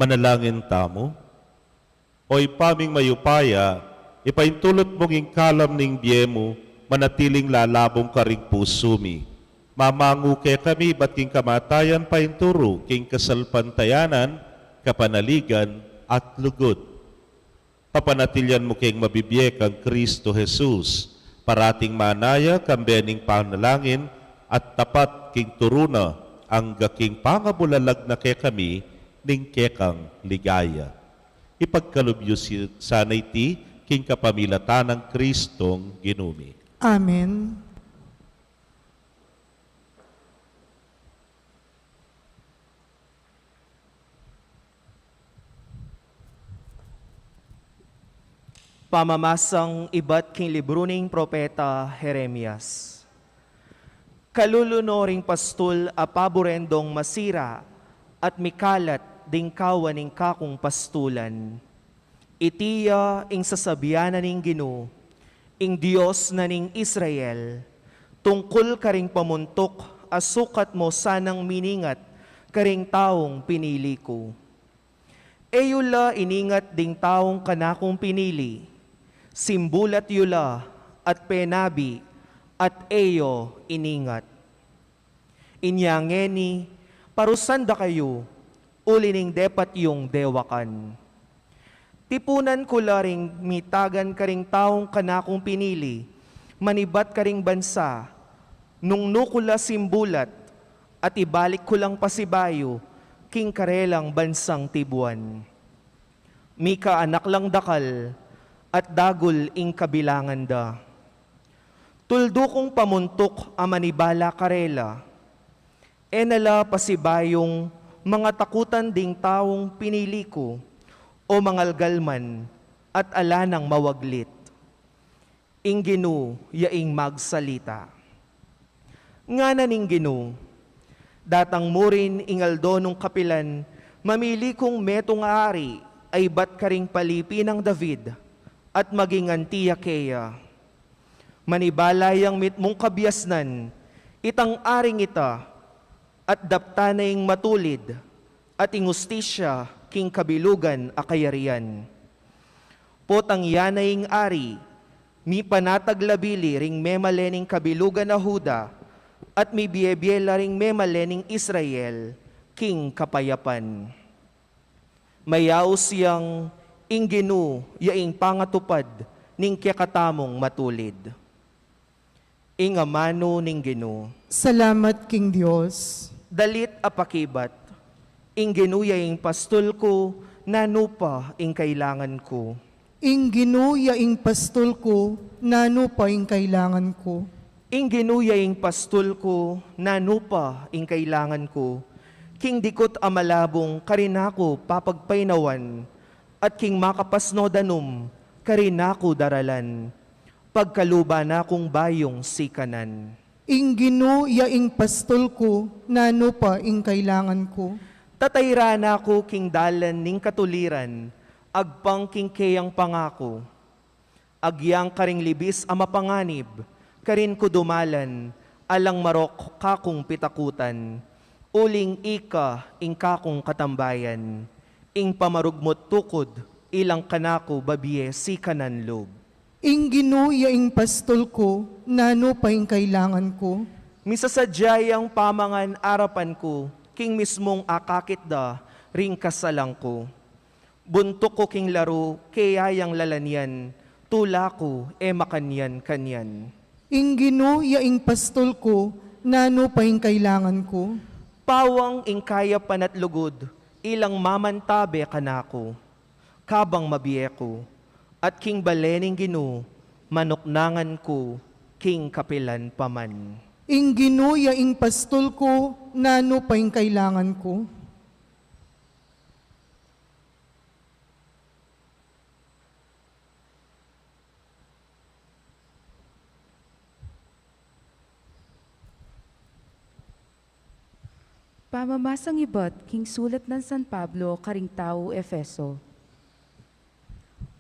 Manalangin tamu. O Ibpa ming mayupaya, ipaintulut mung ing kalam ning bie mu, manatiling lalabung karing pusu mi. Mamangu kekami ibat king kamatayan painturu king kasalpantayanan, kapanaligan at lugud. Papanatilian mu keng mabibie kang Kristo Jesus, parating manaya kambe ning panalangin at tapat king turu na angga king pangabulalag na kekami ning kekang ligaya. Ipagkalub yu si-, sana iti king kapamilatan nang Kristong Ginu mi. Amen. Pamamasang ibat king libru ning propeta Jeremias. Kalulu no ring pastul a paburen dong masira at mikalat ding kawan ning kakung pastulan. Iti ya ing sasabian na ning Ginu, ing Dios na ning Israel, tungkul karing pamuntuk a sukat mo sanang miningat karing taung pinili ku. E yu la iningat ding taung kanakung pinili, simbulat yu la at penabi at e yu iningat. Inya ngeni, parusan da kayu, uli ning depat yung dewakan. Tipunan ku la ring mitagan karing taung kanakung pinili, manibat karing bansa, nung nu ku la simbulat, at ibalik ku lang pasibayu, king karelang bansang tibuan. Mika anak lang dakal, at dagul ing kabilangan da. Tuldu kung pamuntuk a manibala karela. E na la pasibayung mangatakutan ding taung pinili ku, o mangalgal man at ala nang mawaglit. Ing Ginu ya ing magsalita. Ngana ning Ginu, datang murin ing aldo nung kapilan mamili kung metung a ari a ibat karing palipi nang David at maging anti ya keya. Manibala yang mitmung kabiasnan, itang aring ita, at daptan na ing matulid at ing ustisya king kabilugan a kayarian. Potang ya na ing ari, mipanatag la bili ring memalen ning kabilugan a Juda, at mibie-bie la ring memalen ning Israel king kapayapan. Mayaus yang ing Ginu ya ing pangatupad ning kekatamung matulid. Ing amanu ning Ginu. Salamat king Dios. Dalit a pakibat. Ing Ginu ya ing pastul ku, nanu pa ing kailangan ku? Ing Ginu ya ing pastul ku, nanu pa ing kailangan ku? Ing Ginu ya ing pastul ku, nanu pa ing kailangan ku? King dikut a malabung karin aku papagpainawan, at king makapas no danum karin aku daralan. Pagkaluban na kung bayung sikanan. Ing Ginu ya ing pastul ku, nanu pa ing kailangan ku? Tatayran na ku king dalan ning katuliran, agpang king keyang pangaku. Agyang karing libis a mapanganib, karin ku dumalan, alang marok kakung pitakutan. Uling ika ing kakung katambayan, ing pamarugmut tukud, ilang kanaku babie sikanan lub. Ing Ginu ya ing pastul ku, nanu pa ing kailangan ku? Misasadya yang pamangan arapan ku, king mismung akakit da ring kasalang ku. Buntuk ku king laru, keya yang lalanyan, tula ku, e makanyan-kanyan. Ing Ginu ya ing pastul ku, nanu pa ing kailangan ku? Pawang ing kayapan at lugud, ilang mamantabe kanaku. Kabang mabie ku, at king bale ning Ginu, manuknangan ku king kapilan pa man. Ing Ginu ya ing pastul ku, nanu pa ing kailangan ku? Pamamasang ibat king sulat nang San Pablo karing tau Efeso.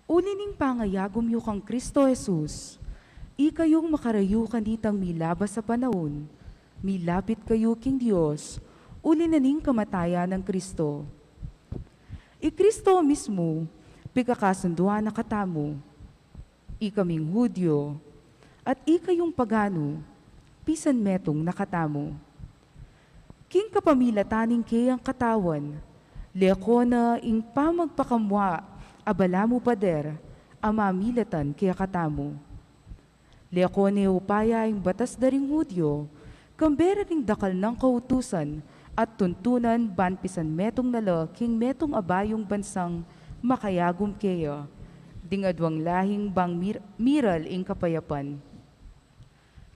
Uli ning pangayagum yu kang Kristo Jesus, ikayung makarayu kanitang milabas a panaun, milapit kayu king Dios, uli na ning kamatayan nang Kristo. I Kristo mismu, pikakasunduan na katamu. Ikaming Judio, at ikayung paganu, pisan metung na katamu. King kapamilatan ning keyang katawan, Leko na ing pamagpakamua a balamu pader a mamilatan kekatamu. Leko ne upaya ing batas da ring Judio, kambe ra ring dakal nang kautusan at tuntunan ban pisan metung na la king metung a bayung bansang makayagum keya, ding aduang lahing bang mir-, miral ing kapayapan.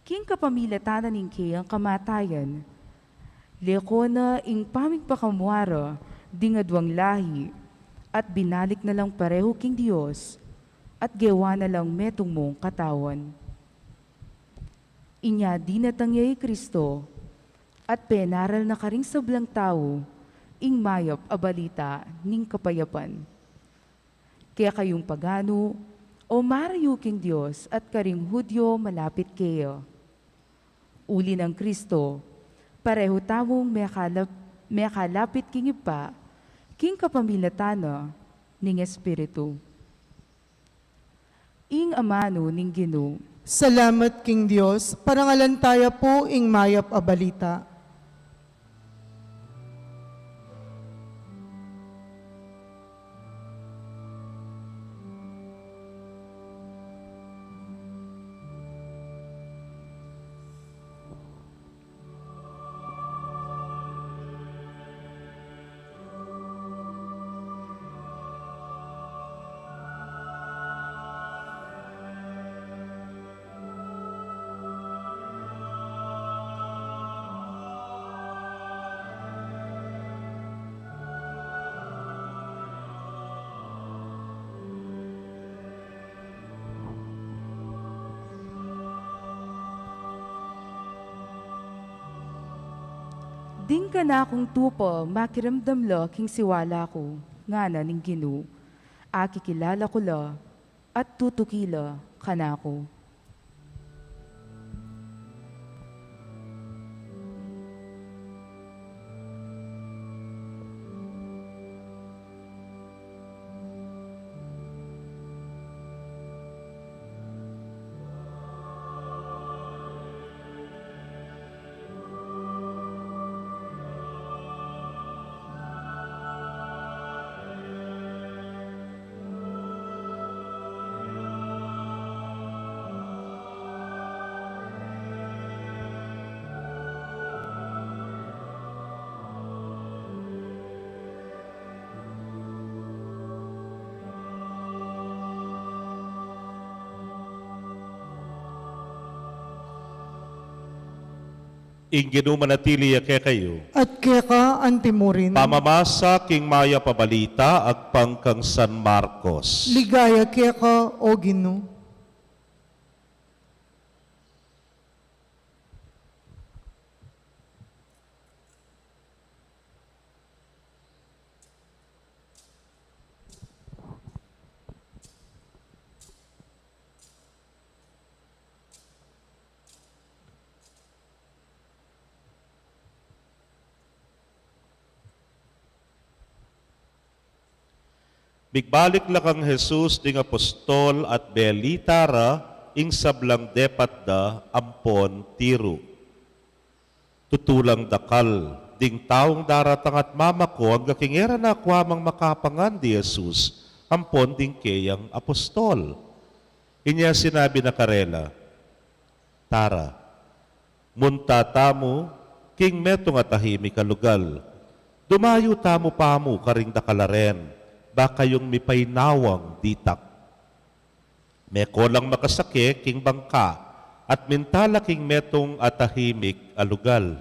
King kapamilatan na ning keyang kamatayan, leko na ing pamigpakamua ra ding aduang lahi, at binalik na lang pareho king Dios, at gewa na lang metung mung katawan. Inya dinatang ya i Kristo, at penaral na karing sablang tau ing mayap a balita ning kapayapan. Kekayung paganu, o marayu king Dios at karing Judio malapit keya. Uli nang Kristo, pareho tamung mekalap-, mekalapit king Ibpa, king kapamilatan na ning Espiritu. Ing amanu ning Ginu. Salamat king Dios, parangalan taya pu ing mayap a balita. Ding kanakung tupa makiramdam la king siwala ku, ngana ning Ginu, akikilala ku la, at tutuki la kanaku. Ing Ginu manatili ya kekayu. At keka antimurin. Pamamasa king mayap a balita agpang kang San Marcos. Ligaya keka, O Ginu. Migbalik la kang Jesus ding apostol at belita ra ing sablang depat da ampon tiru. Tutu lang dakal ding taung daratang at mamako angga king e ra na kuamang makapangan di Jesus ampon ding keyang apostol. Inya sinabi na karela, "Tara, munta tamu king metung a tahimik a lugal. Dumayu tamu pamu karing dakal a ren, ba kayung mipainawang ditak." Meko lang makasake king bangka at minta la king metung a tahimik a lugal.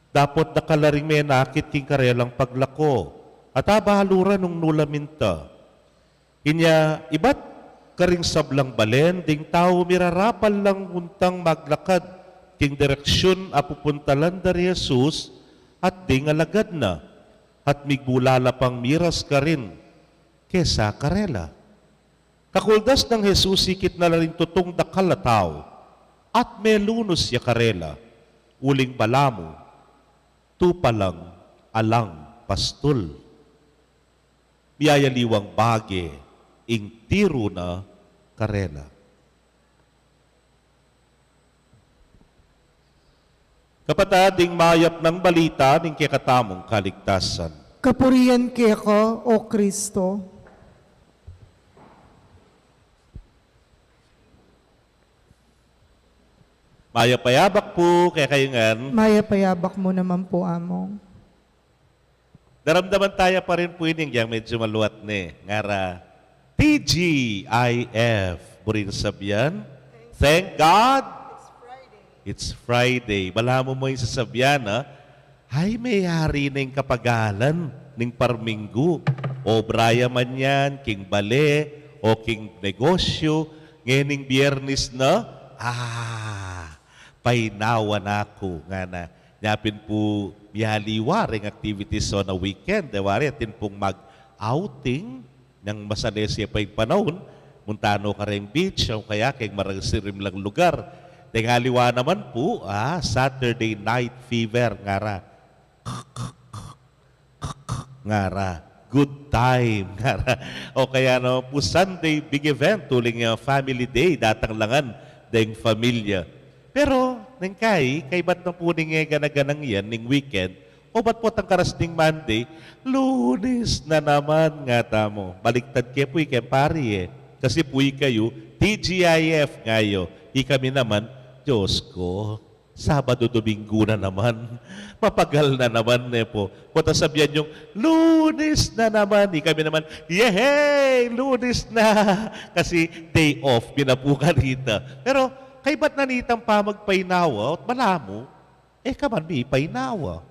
Dapot dakal la ring menakit king karelang paglako, at abalu ra nung nu la minta. Inya ibat karing sablang balen ding tau mirarapal lang untang maglakad king direksyun a pupuntalan da ri Jesus at ding alagad na, at migbulala pang miras karin kesa karela. Kakuldas nang Jesus, ikit na la ring tutung dakal a tau, at melunus ya karela, uling balamu, tupa lang alang pastul. Miyayaliwang bage ing tiru na karela. Kapatad, ing mayap nang balita ning kekatamung kaligtasan. Kapurian keka, O Kristo. Mayap a yabak pu kekayu ngan. Mayap a yabak mu naman pu, Among. Daramdaman taya pa rin pu ini, yang medyo maluat ne. Ngara, T G I F. Buri nang sabian, thank God it's Friday. Balamu mu ing sasabian, a, ay, meyari ne ing kapagalan ning parminggu. Obra ya man yan, king bale, o king negosyu, ngening Biyernes na, a, painawa na ku, ngana. Nya pin pu, mialiwa ring activities on a weekend, e wari atin pung mag-outing, nang masalese pa ing panaun, munta no kareng beach, o kaya keng marasirim lang lugar. Deng aliwa naman pu, a, Saturday night fever, ngara. Ngara, good time, ngara. O kaya naman pu Sunday big event, uling, a, family day, datang la ngan deng familia. Pero neng kai, kaybat na pu ning e gana-ganang yan, ning weekend, obat potang karas ning Monday, Lunes na naman, ngatamu. Baliktad ke pu i keng pari, e. Kasi pu ikayu, T G I F ngayu. Ikami naman, Diyos ko, Sabado, Domingo na naman. Mapagal na naman, ne pu. Potang sabian yung, Lunes na naman. Ikami naman, yehey! Lunes na! Kasi day off, pinapukan ita. Pero, kaybat na nitang pamagpainawa, at balamu, e ka man mipainawa.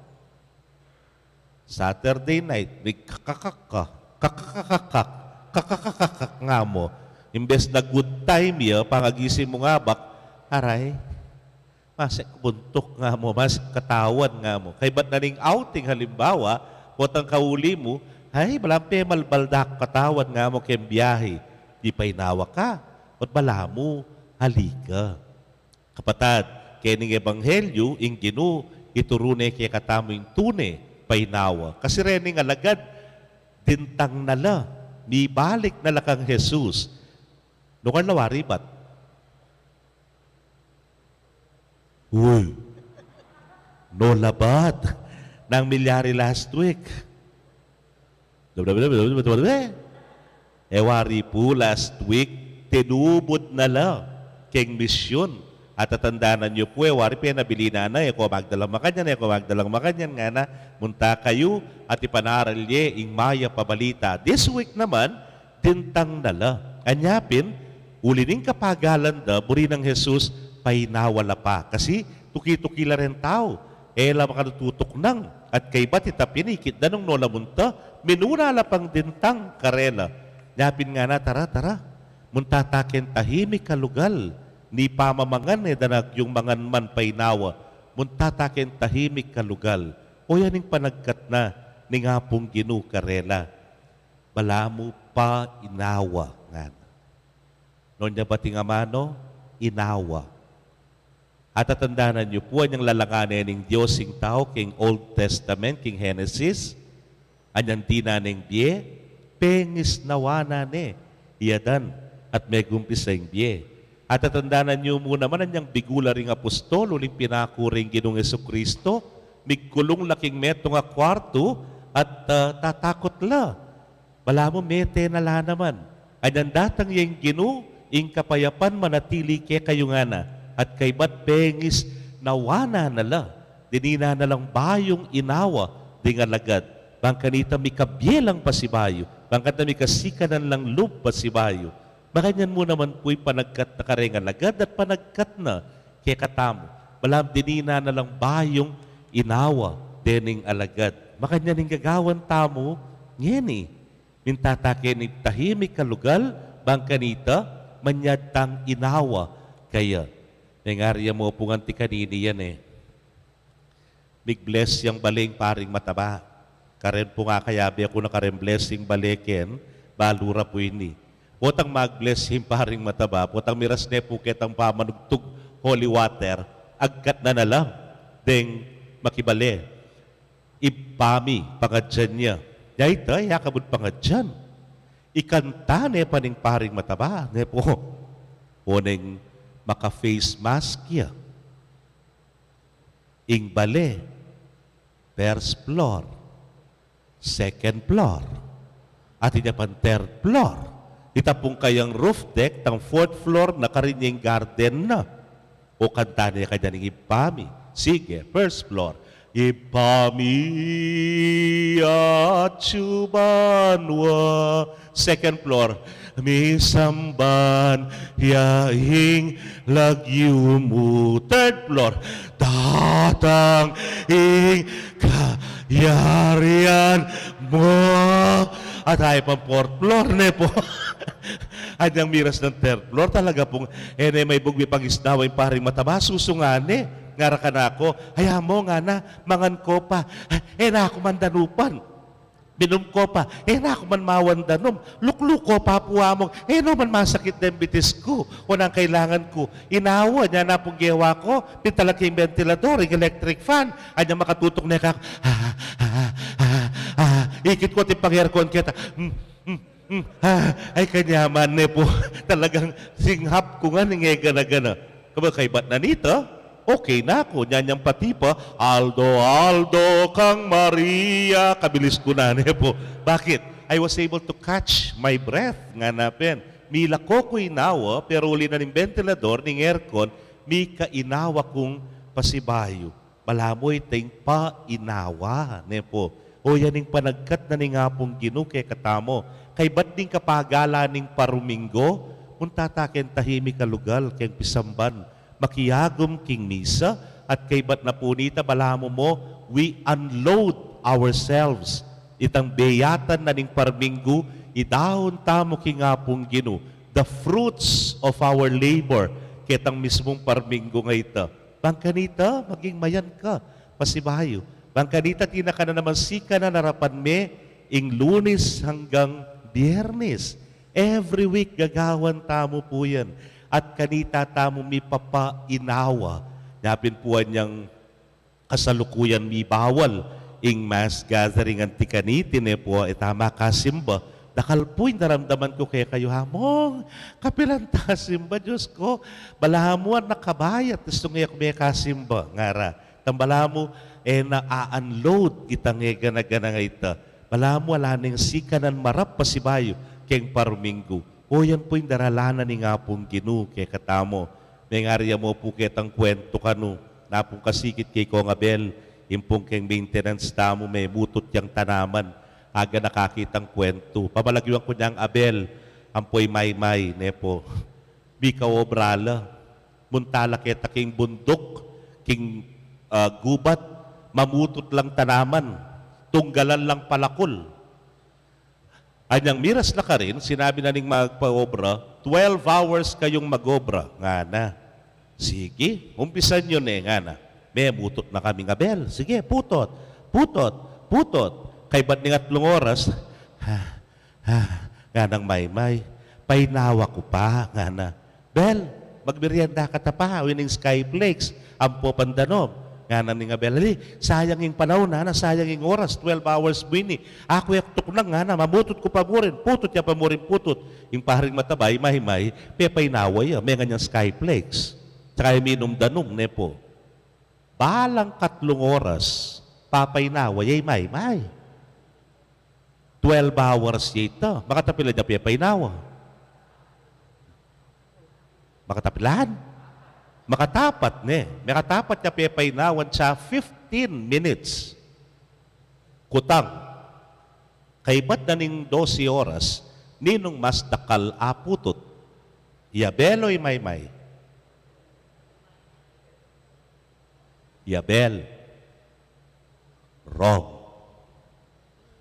Saturday night, migkakakaka, kakakakakak, kakakakakak nga mu. Imbes na good time ya, pangagising mu nga bak, aray, masip ku buntuk nga mu, masip ku katawan nga mu. Kaybat na ning outing, halimbawa, potang kauli mu, ay, balamu pemalbal da ku katawan nga mu keng biahe. Mipainawa ka, ot balamu, ali ka. Kapatad, kening ebanghelyu, ing Ginu, ituru ne kekatamu ing tune painawa. Kasi rening alagad, dintang na la, mibalik na la kang Jesus. Nukal na wari bat? Uy, no labat. Nang milyari last week. E wari pu last week, tinubud na la keng misyun. At tatandanan yu pu, e wari penabilinan na, e ko magdalang makanyan, e ko magdalang makanyan, ngana, munta kayu at ipanaral ye ing mayap a balita. This week naman, dintang na la. Anya pin, uli ning kapagalan da, buri nang Jesus, painawa la pa. Kasi tuki-tuki la reng tau, e la makananu tutuknang, at kaybat ita pin ikit da nung no la munta, minuna la pang dintang karela. Nya pin ngana, tara, tara, munta ta keng tahimik a lugal, ni pamamangan e da na agyung mangan man painawa, munta ta keng tahimik a lugal. O yan ing panagkat na ning Apung Ginu karela. Balamu painawa, ngana. Nung nya bating amanu, inawa. At tatandanan yu pu, anyang lalangan ne ning Dios ing tau keng Old Testament, keng Genesis, anyang dinan neng bie, pengisnawa na ne i Adan at megumpisa ing bie. At tatandanan yu mu naman anyang bigula ring apostol, uling pinaku ring Ginung Jesucristo, migkulung la king metung a kuartu at, ah, tatakut la. Balamu mete na la naman. Anyang datang ya ing Ginu, ing kapayapan manatili kekayu ngana, at kaybat pengisnawa na la. Dininan na lang bayung inawa ding alagad. Bang kanita mikabie lang pasibayu, bang kanita mikasikanan lang lub pasibayu. Makanyan mu naman pu ing panagkat na kareng alagad at panagkat na kekatamu. Balamu dininan na lang bayung inawa dening alagad. Makanyan ing gagawan tamu ngeni. Minta ta keni tahimik a lugal, bang kanita manyad tang inawa kaya. Mengarya mu pu ngan ti kanini yan e. Mig-bless yang bale ing paring mataba. Karen pu nga kayabe ku na karen blessing bale ken, balu ra pu ini. Potang mag-bless ing paring mataba, potang miras ne pu ketang pamanugtug holy water, agkat na na la deng makibale. Ibpa mi, pangadyan ya. Nya ita, e ya kabud pangadyan. Ikanta ne pa ning paring mataba, ne pu. O neng maka-face mask ya. Ing bale, first floor. Second floor. At inya pan third floor. Ita pung kayang roof deck, tang fourth floor na, karin ya ing garden na. O kanta ne kanyan ing Ibpa mi. Sige, first floor. Ibpa mi, atsu ka banua. Second floor. Misamban ya ing lagyu mu. Third floor. Datang ing kayarian mu. At ay pang fourth floor ne po. Anyang miras nang third floor, talaga pung, e ne maibugbi pangisnawa ing paring mataba, susungan ne. Ngara kanaku, "Ay, Among, ngana, mangan ko pa. E na ku man danupan. Minum ko pa. E na ku man mawan danum. Luklu ko pa pu, Among. E no man masakit deng bitis ku. O nang kailangan ku inawa." Nya na pung gewa ku, pintalan ke ing bentilador, ing electric fan. Anyang makatutung ne ka, ah, ah, ah, ah, ikit ku at ing pang-aircon keta. Hmm, hmm, hmm, ah, ay, kanyaman ne po. Talagang singhap ku ngan ing e gana-gana. Kaba kaybat na nita, okay na ku. Nyanyang pati pa, "Aldo, Aldo kang Maria." Kabilis ku na ne po. Bakit? I was able to catch my breath, ngana pin. Milako ku inawa, pero uli na ning bentilador, ning aircon, mika inawa kung pasibayu. Balamu ita ing painawa, ne po. O yan ing panagkat na ning Apung Ginu kekatamu. Kaybat ning kapagalan ning paruminggu, munta ta keng tahimik a lugal, keng pisamban, makiagum king misa, at kaybat na pu nita, balamu mo, we unload ourselves. Itang beyatan na ning paruminggu, idaun tamu king Apung Ginu, the fruits of our labor, ketang mismung paruminggu nga ita. Bang kanita, maging mayan ka pasibayu. Bang kanita, tinaka na naman sikanan arapan me, ing Lunes hanggang Biyernes. Every week, gagawan tamu pu yan. At kanita tamu mipapainawa. Nya pin pu anyang kasalukuyan mibawal ing mass gathering anti kaniti, ne po, e ta makasimba. Dakal pu ing daramdaman ku kekayu, "Among, kapilan ta simba, Dios ku? Balamu nakabayat, istung e ku mekasimba," ngara. Tang balamu, e na a-unload itang e gana-gana nga ita. Balamu ala neng sikanan marap pasibayu keng paruminggu. O yan pu ing daralanan ning Apung Ginu kekatamu. Mengarya mu pu ketang kuwentu kanu. Napung kasikit kay Kong Abel, impung keng maintenance tamu, memutut yang tanaman. Aga na kakitang kuwentu. Pamalagyuan ku nyang Abel, ampo i Maymay, ne po. Mika obra la. Munta la keta king bunduk, king, ah, gubat, mamutut lang tanaman, tunggalan lang palakul. Anyang miras na karin, sinabi na ning magpaobra, "Twelve hours kayung magobra," ngana. "Sige, umpisan yu ne," ngana. Memutut na kaming Abel. Sige, putut, putut, putut. Kaybat ning atlung oras, "Ha, ha," nganang Maymay, "painawa ku pa," ngana. "Bel, magmerienda ka ta pa, uling skyflakes, ampo pandanum," ngana ning Abel. "Ali, sayang ing panaun, ngana, sayang ing oras, twelve hours mu ini. Aku e ku tuknang," ngana, "mamutut ku pa murin." Putut ya pa murin, putut. Ing paring mataba, i Maymay, pepainawa ya, mengan yang skyflakes. Tsaka ya minum danum, ne po. Balang katlung oras, papainawa ya i Maymay. Twelve hours ya ita. Makatapilan ya pepainawa? Makatapilan? Makatapat, ne. Makatapat ya pepainawa, tsaka fifteen minutes. Kutang. Kaybat na ning dose oras, ninung mas dakal a putut? I Abel o i Maymay? I Abel. Wrong.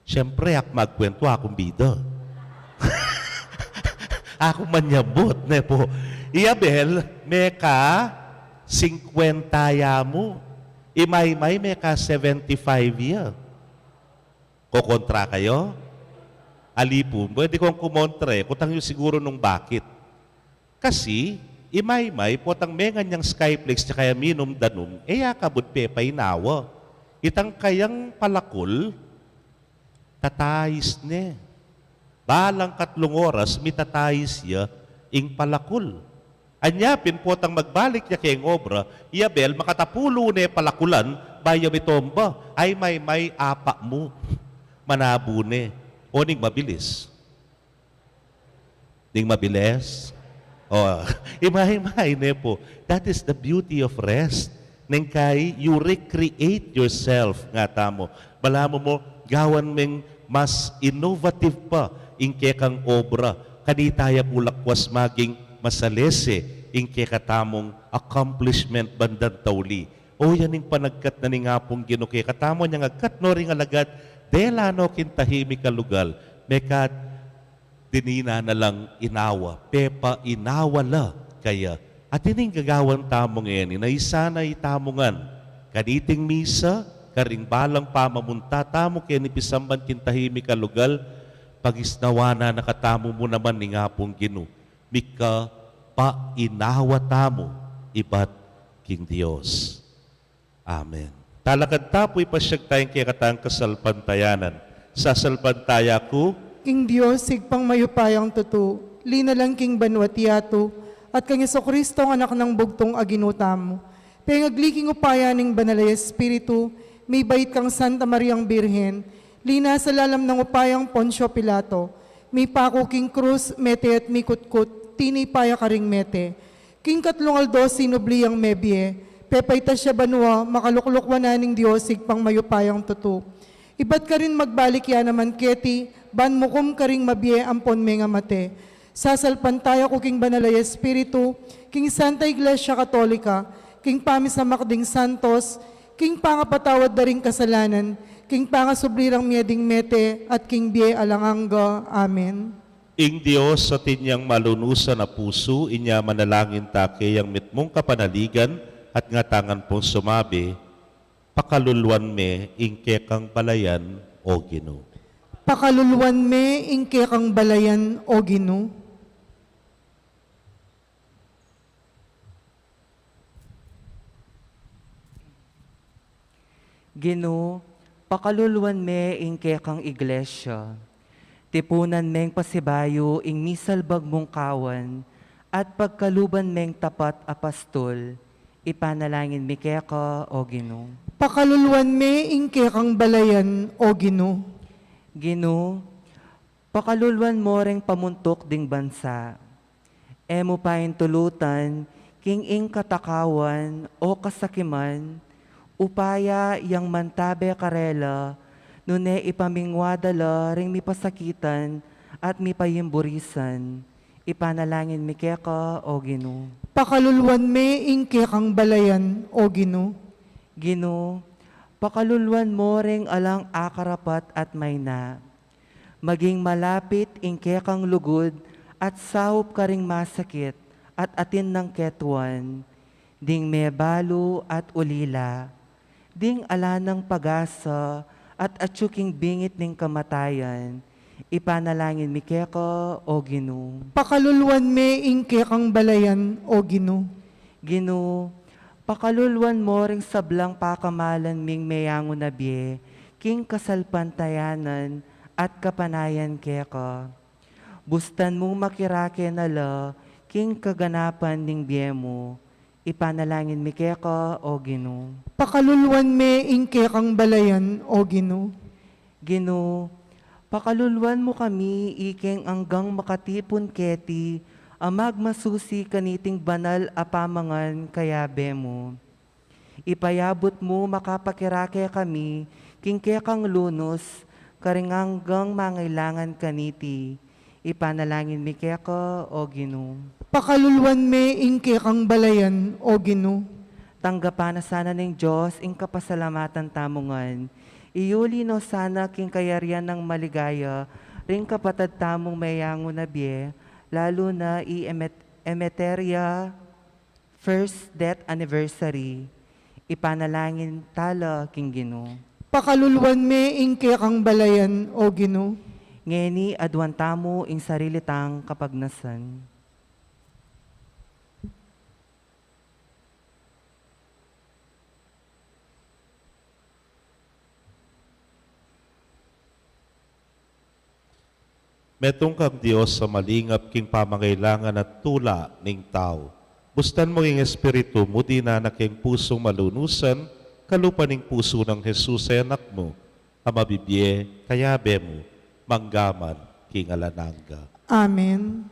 Siyempre, aku magkuwentu, akung bida. Aku manyabut, ne po. I Abel, meka singkwenta ya mu. I Maymay, meka seventy-five ya. Kokontra kayu? Ali pu, pwede kong kumontra e. Kutang yu siguru nung bakit. Kasi, i Maymay, potang mengan yang skyflakes, tsaka ya minum danum, e ya kabud pepainawa. Itang kayang palakul, tatais ne. Balang katlung oras, mitatais ya ing palakul. Anya pin, potang magbalik ya keng obra, i Abel, makatapulu ne palakulan, bayu ya mitomba. Ay, Maymay, apa mu. Manabu ne. O ning mabilis? Ning mabilis? O, ima-, imagine ne pu. That is the beauty of rest. Neng kai, you recreate yourself, nga tamu. Balamu mu, gawan meng mas innovative pa ing kekang obra. Kanita ya ku lakwas maging masalese ing kekatamung accomplishment bandang tauli. O, yan ing panagkat na ning Apung Ginu kekatamu, nyang agkat no ring alagad, dela no king tahimik a lugal, mekad dinina na lang inawa, pepainawa la kaya. At ining gagawan tamu ngeni, na isanay tamu ngan kaniting misa, karing balang pamamunta tamu keni pisamban king tahimik a lugal, pagisnawan na katamu mu naman ning Apung Ginu, mika painawa tamu ibat king Dios. Amen. Talakad ta pu, ipasyag taya ing kekatang kasalpantayanan. Sasalpantaya ku king Dios, Ibpang mayupayang tutu, linalang king banua't yatu, at kang Jesucristo, Anak nang bugtung a Ginu tamu. Pengagli king upaya ning Banal a Espiritu, mibait kang Santa Mariang Birhen, linasa lalam nang upayang Poncio Pilato, mipaku king krus, mete at mikutkut, tinipa ya karing mete. King katlung aldo sinubli yang mebie, pepaitas ya banua, makalukluk wanan ning Dios, Ibpang mayupayang tutu. Ibat karin magbalik ya naman keti, ban mukum karing mabie ampon mengamate. Sasalpantaya ku king Banal a Espiritu, king Santa Iglesia Katolika, king pamisamak ding santos, king pangapatawad da ring kasalanan, king pangasubli rang mie ding mete, at king bie alang angga. Amen. Ing Dios atin yang malunusan a pusu, inya manalangin ta keyang mitmung kapanaligan, at ngatamu pung sumabi, pakaluluan me ing kekang balayan, O Ginu. Pakaluluan me ing kekang balayan, O Ginu. Ginu, pakaluluan me ing kekang iglesia. Tipunan meng pasibayu ing misalbag mung kawan, at pagkaluban meng tapat a pastul, ipanalangin mi keka, O Ginu. Pakaluluan me ing kekang balayan, O Ginu. Ginu, pakaluluan mo reng pamuntuk ding bansa. E mu paintulutan king ing katakawan o kasakiman, upaya yang mantabe karela, nune ipamingwa da la ring mipasakitan at mipayimburisan. Ipanalangin mi keka, O Ginu. Pakaluluan me ing kekang balayan, O Ginu. Ginu, pakaluluan mo ring alang akarapat at mayna. Maging malapit ing kekang lugud at saup karing masakit at atin nang ketuan, ding mebalu at ulila, ding ala nang pag-asa at atyu king bingit ning kamatayan, ipanalangin mi keka, O Ginu. Pakaluluan me ing kekang balayan, O Ginu. Ginu, pakaluluan mo ring sablang pakamalan ming meyangu na bie king kasalpantayanan at kapanayan keka. Bustan mung makirake na la king kaganapan ning bie mu. Ipanalangin mi keka, O Ginu. Pakaluluan me ing kekang balayan, O Ginu. Ginu, pakaluluan mu kami ikeng anggang makatipun keti a magmasusi kaniting banal a pamangan kayabe mu. Ipayabut mu makapakirake kami king kekang lunus karing anggang mangailangan kaniti. Ipanalangin mi keka, O Ginu. Pakaluluan me ing kekang balayan, O Ginu. Tanggapan na sana ning Dios ing kapasalamatan tamu ngan. Iyuli no sana king kayarian nang maligaya ring kapatad tamung meyangu na bie, lalu na i Emet-, Emeteria first death anniversary. Ipanalangin tala king Ginu. Pakaluluan me ing kekang balayan, O Ginu. Ngeni aduan tamu ing sarili tang kapagnasan. Metung kang Dios a malingap king pamangailangan at tula ning tau. Bustan mu ing Espiritu mu, dinan na keng pusung malunusan, kalupa ning pusu nang Jesus a Anak mu. a mabibie kayabe mu, mangga man king alang angga. Amen.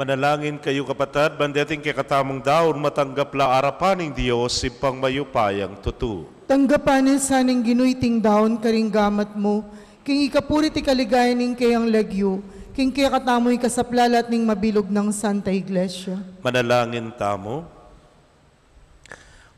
Manalangin kayu, kapatad, ban deting kekatamung daun matanggap la arapan ning Dios, Ibpang mayupayang tutu. Tanggapan na sana ning Ginu iting daun karing gamat mu, king ikapuri at ikaligaya ning keyang lagyu, king kekatamu ikasaplalat ning mabilug nang Santa Iglesia. Manalangin tamu.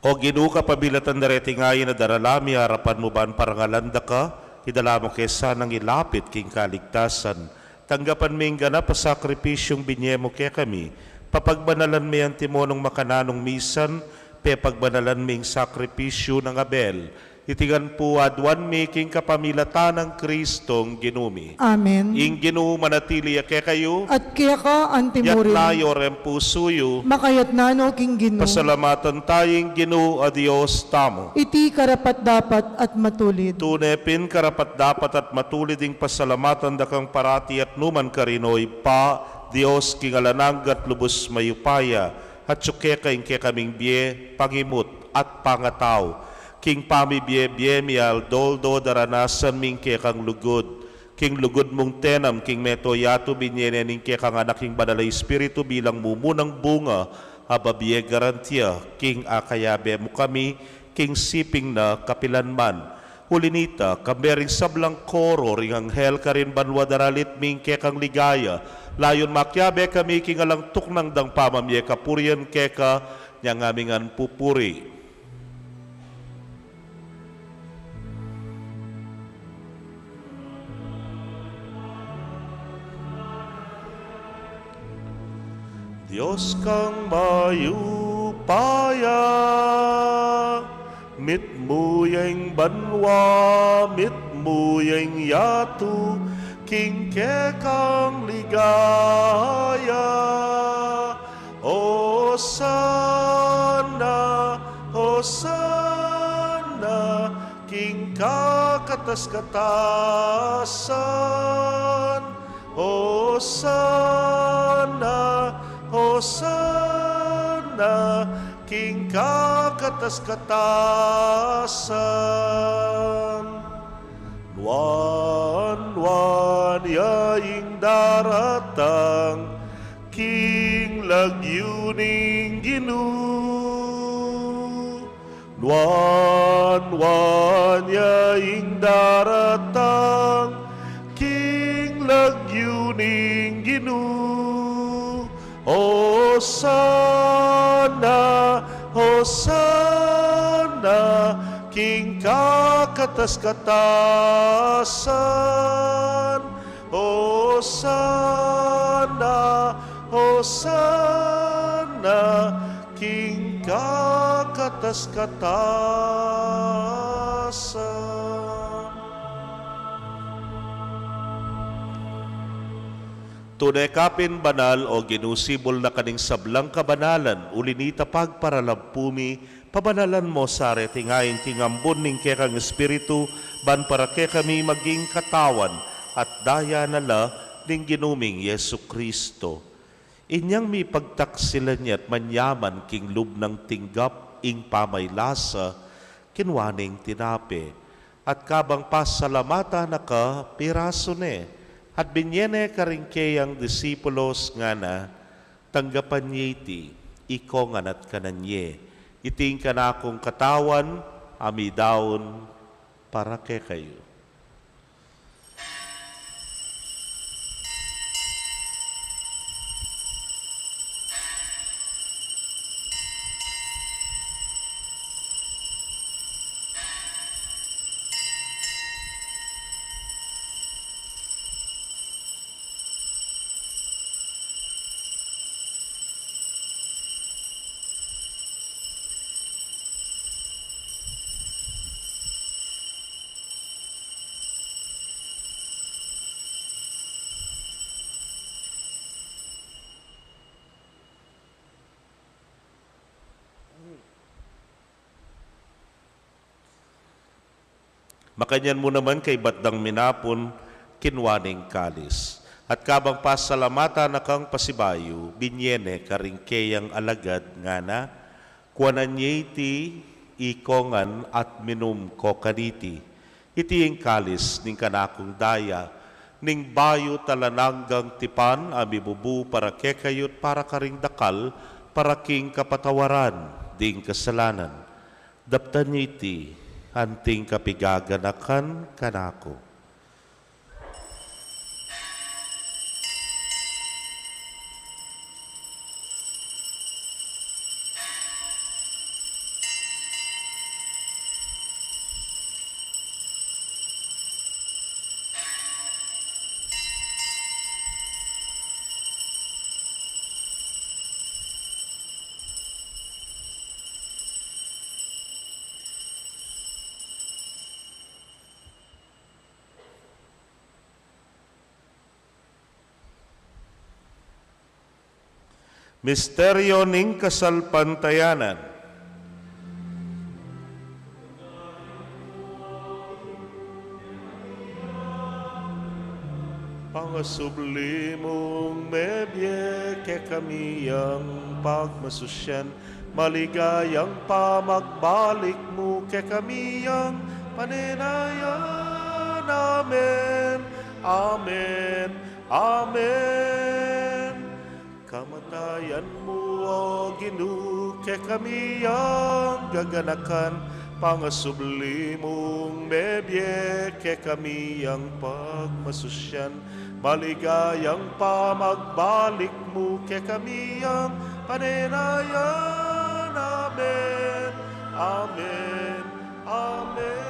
O Ginu, kapamilatan da reting ain a daralan mi arapan mu ban parangalan da ka, idala mu ke sanang ilapit king kaligtasan. Tanggapan me ing ganap a sakripisyung binie mu kekami, papagbanalan me antimong makananung misan, pepagbanalan me ing sakripisyu nang Abel, iti ngan pu aduan mi king kapamilatan nang Kristong Ginu mi. Amen. Ing Ginu manatili ya kekayu. At keka antimurin. Yatna yu reng pusu yu. Makayatna no king Ginu. Pasalamatan taya ing Ginu a Dios tamu. Iti karapat-dapat at matulid. Tune pin karapat-dapat at matulid ing pasalamatan da kang parati at numan karin, O Ibpa, Dios king alang angga at lubus mayupaya, atiu keka ing kekaming bie, pangimut, at pangatau. King pamibie-bie mi aldo-aldo daranasan mi ing kekang lugud. King lugud mung tenam king meto yatu, binie ne ning kekang Anak ing Banal a Espiritu bilang mumunang bunga a babie garantia king akayabe mu kami king siping na kapilan man. Uli nita, kambe ring sablang koro ring anghel karin banua daralit mi ing kekang ligaya, layun makiabe kami king alang tuknang dang pamamie kapurian keka, nyang ami ngan pupuri. Dios kang mayupaya, mitmu ya ing banua, mitmu ya ing yatu, king kekang ligaya. Hosanna, Hosanna. kakatas-katasan. Hosanna, Hosanna, king kakatas-katasan. Nuan, nuan ya ing daratang king lagyu ning Ginu. Nuan, nuan ya ing daratang king lagyu ning Ginu. Hosanna, Hosanna, king kakatas-katasan. Hosanna, Hosanna, king kakatas-katasan. Tune ka pin banal, O Ginu, sibul na ka ning sablang kabanalan, uli nita pagparalampu mi, pabanalan mo sa reting ain king ambun ning kekang Espiritu, ban para kekami maging katawan at daya na la ning Ginu ming Jesucristo. Inyang mipagtaksilan ya at manyaman king lub nang tinggap ing pamaylasa, kinua ne ing tinape, at kabang pasalamatan na ka, pirasu ne, at binye ne karing keyang disipulos, ngana: Tanggapan ye iti, ikongan at kanan ye. Iti ing kanakung katawan, a midaun para kekayu. Makanyan mu naman, kaybat dang minapun, kinua ne ing kalis. At kabang pasalamatan na kang pasibayu, binye ne karing keyang alagad, ngana: Kuanan ye iti, ikongan at minum ko kaniti. Iti ing kalis ning kanakung daya, ning bayu at alang anggang tipan, a mibubu para kekayu at para karing dakal, para king kapatawaran ding kasalanan. Daptan ye iti, anting kapigaganakan kanaku. Misteryo ning kasalpantayanan. Pangasubli mung mebie kekami yang pagmasusyan, maligayang pamagbalik mu kekami yang panenayan. Amen. Amen. Amen. Kamatayan mu, O Ginu, kekami yang gaganakan, pangasubli mung mebie kekami yang pagmasusyan, maligayang pamagbalik mu kekami yang panenayan. Amen. Amen. Amen.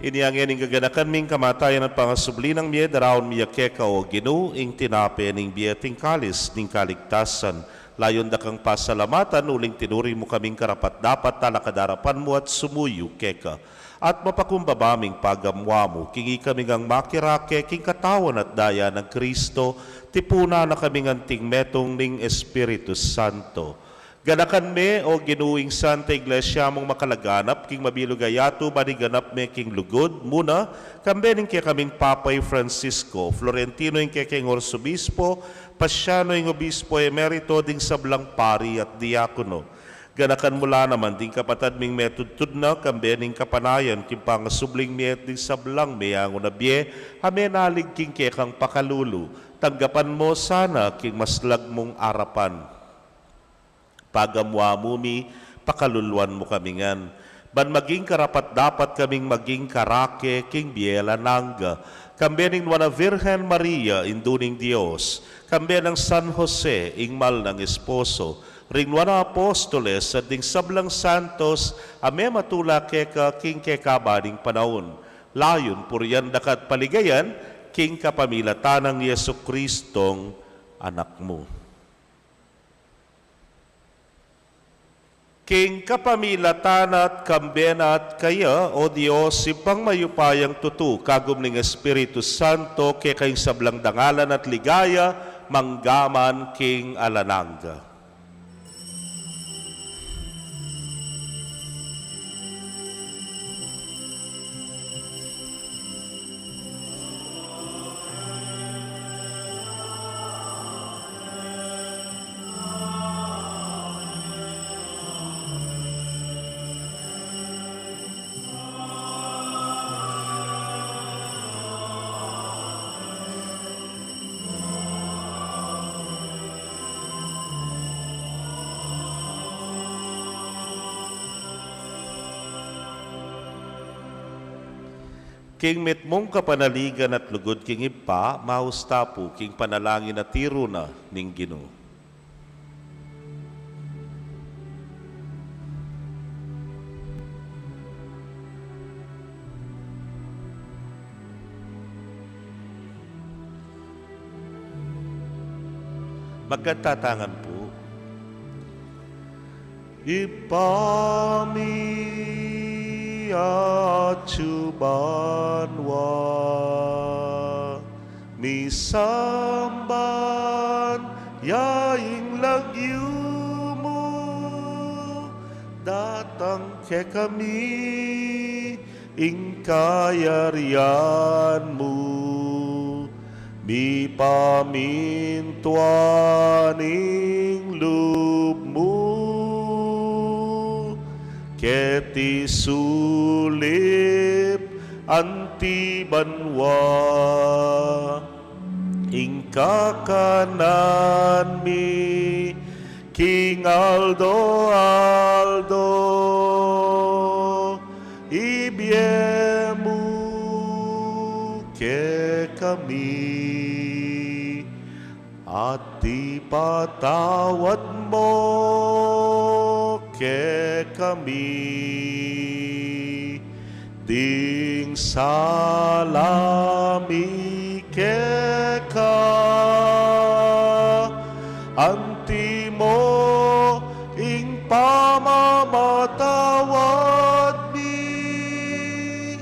Inya ngeni ing gaganakan ming kamatayan at pangasubli nang mie, daraun mi ya keka, O Ginu, ing tinape ning bie at ing kalis ning kaligtasan. Layun da kang pasalamatan uling tinuri mu kaming karapat-dapat talakad king arapan mu at sumuyu keka. At mapakumbaba ming pagamuan mu, king ikami ngang makirake king katawan at daya nang Kristo, tipunan na kaming anting metung ning Espiritu Santo. Ganakan me, O Ginu, ing Santa Iglesia mung makalaganap king mabilug a yatu, ban iganap me king lugud mu na, kambe ning kekaming Papa i Francisco, Florentino ing kekeng Arsobispo, Pasiano ing Obispo Emerito, ding sablang pari at diakono. Ganakan mu la naman ding kapatad ming metudtud na, kambe ning kapanayan king pangasubling mie at ding sablang meangu na bie a menalig king kekang pakalulu. Tanggapan mu sana king maslag mung arapan. Pagamu-amu mi, pakaluluan mu kami ngan, ban maging karapat-dapat kaming maging karake king bie alang angga, kambe ning Nuan a Virgen Maria, Indu ning Dios, kambe nang San Jose, ing mal nang esposo, ring nuan a apostoles, at ding sablang santos a mematula keka king kekaban ning panaun. Layun purian da ka at paligayan king kapamilatan nang Jesucristong Anak mu. King kapamilatan na at kambe na at kaya, O Dios, Ibpang mayupayang tutu, kagum ning Espiritu Santo, keka ing sablang dangalan at ligaya, mangga man king alang angga. King mitmung kapanaligan at lugud king Ibpa, maus ta pu king panalangin a tiru na ning Ginu. Magkanta tangan pu. Ibpa mi, atsu banua, misamban ya ing lagyu mu, datang kekami ing kayarian mu, mipamintuan ing lub mu keti sulip anti banua. Ing kakanan mi king aldo-aldo, ibie mu kekami, at ipatawad mu kekami ding sala mi keka, anti mo ing pamamatawad mi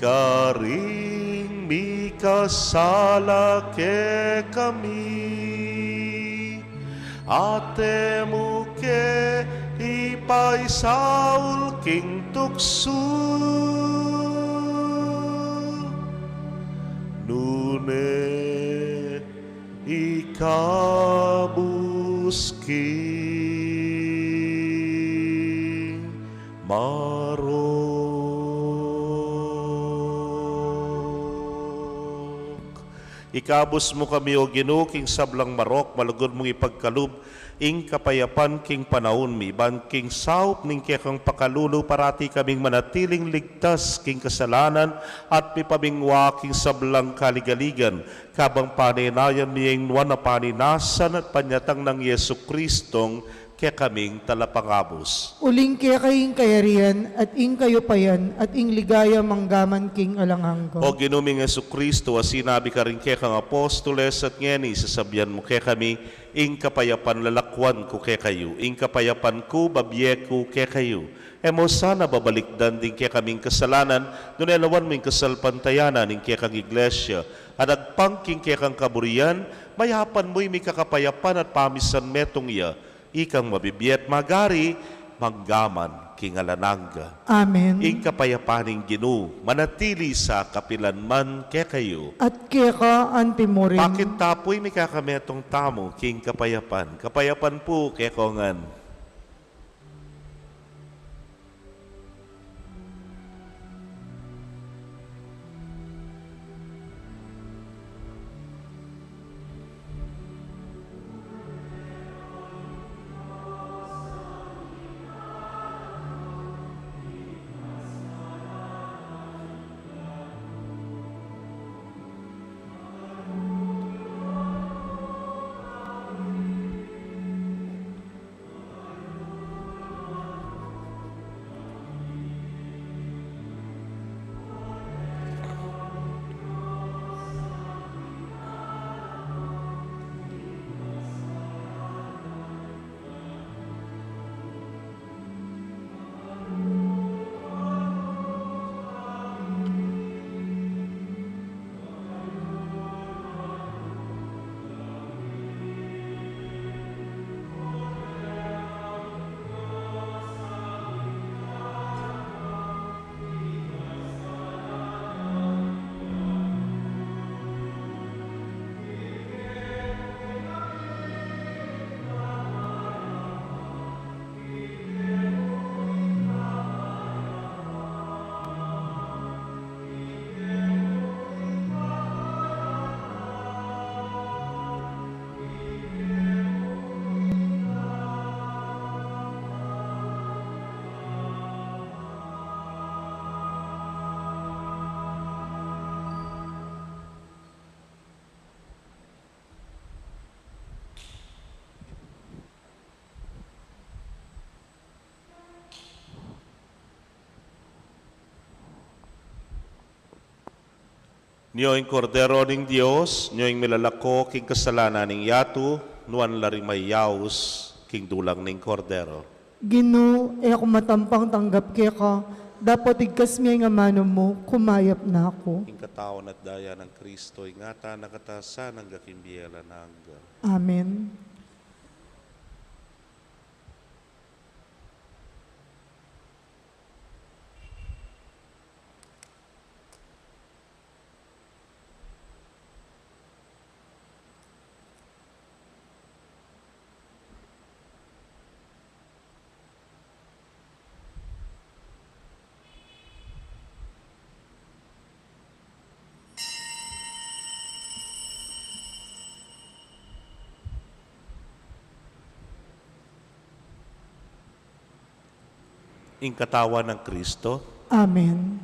karing mikasala kekami. At e mu ke ipaisaul king tuksu, nune ikabus king marok. Ikabus mu kami, O Ginu, king sablang marok, malugud mung ipagkalub ing kapayapan king panaun mi, ban king saup ning kekang pakalulu parati kaming manatiling ligtas king kasalanan at mipamingwa king sablang kaligaligan, kabang panenayan mi ing nuan a paninasan at panyatang nang Jesucristong kekaming Talapangabus. Uling keka ing kayarian, at ing kayupayan, at ing ligaya manggaman king alang angga. O Ginu ming Jesucristo, a sinabi karing kekang apostoles, at ngeni sasabian mu kekami, ing kapayapan lalakwan ku kekayu, ing kapayapan ku babie ku kekayu. E mu sana babalikdan ding kekaming kasalanan, nune lawan mu ing kasalpantayanan ning kekang Iglesia, at agpang king kekang kaburian, mayapan mu ing mikakapayapan at pamisan metung ya, Ikang mabibie at magari, mangga man king alang angga. Amen. Ing kapayapan ning Ginu, manatili sa kapilan man kekayu. At keka anti mu rin. Pakit ta pu'y mikakametung tamu king kapayapan. Kapayapan pu kekongan. Nyo ing Kordero ning Dios, nyo ing milalako king kasalanan ning yatu, nuan la ring mayaus king dulang ning Kordero. Ginu, e ku matampang tanggap keka, dapot igkas me ing amanu mu, kumayap na ku. Ing katawan at daya nang Kristo, ingatan na katamu sa angga king bie alang angga. Amen. Ing katawan nang Kristo. Amen.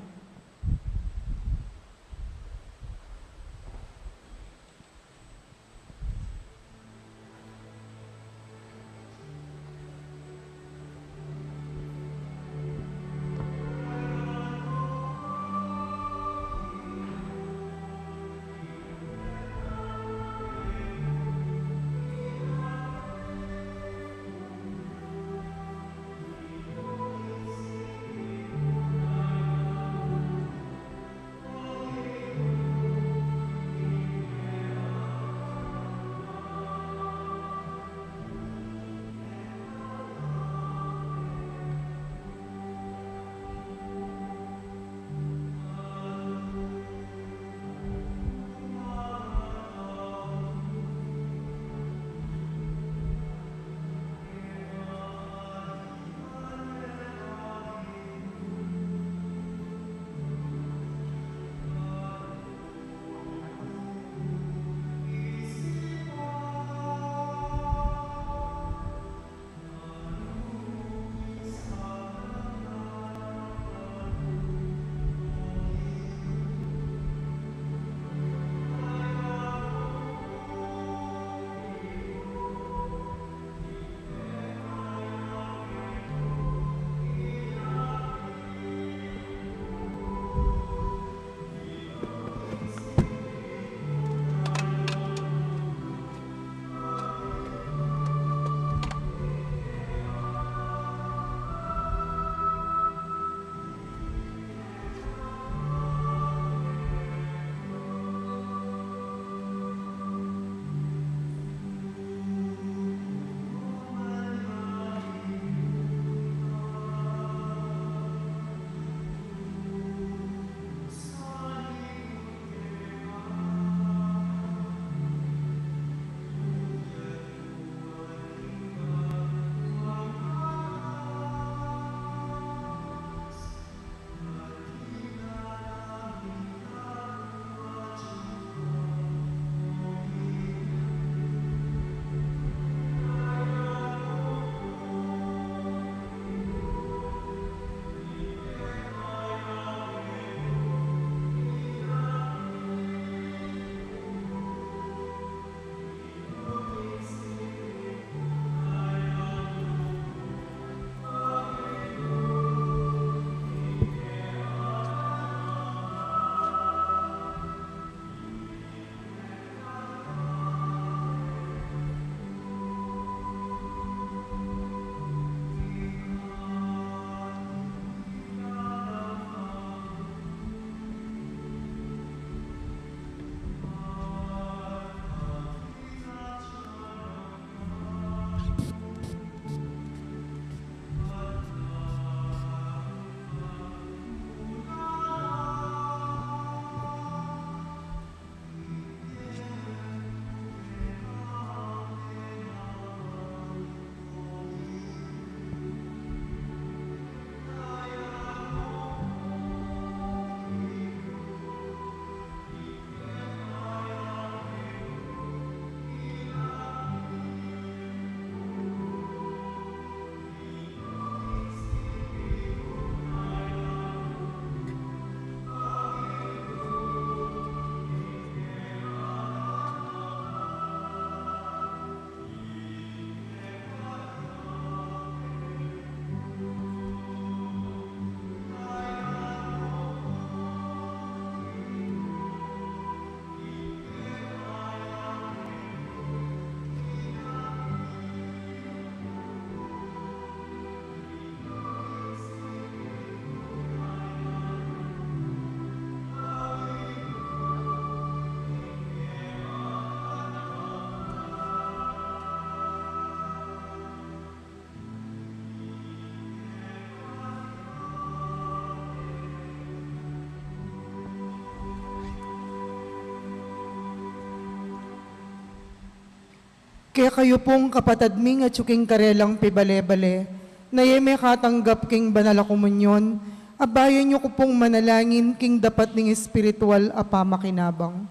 Kekayu pung kapatad ming atyu king karelang pibale-bale, na e mekatanggap king banal a komunyon, abayan yu ku pung manalangin king dapat ning espiritual a pamakinabang.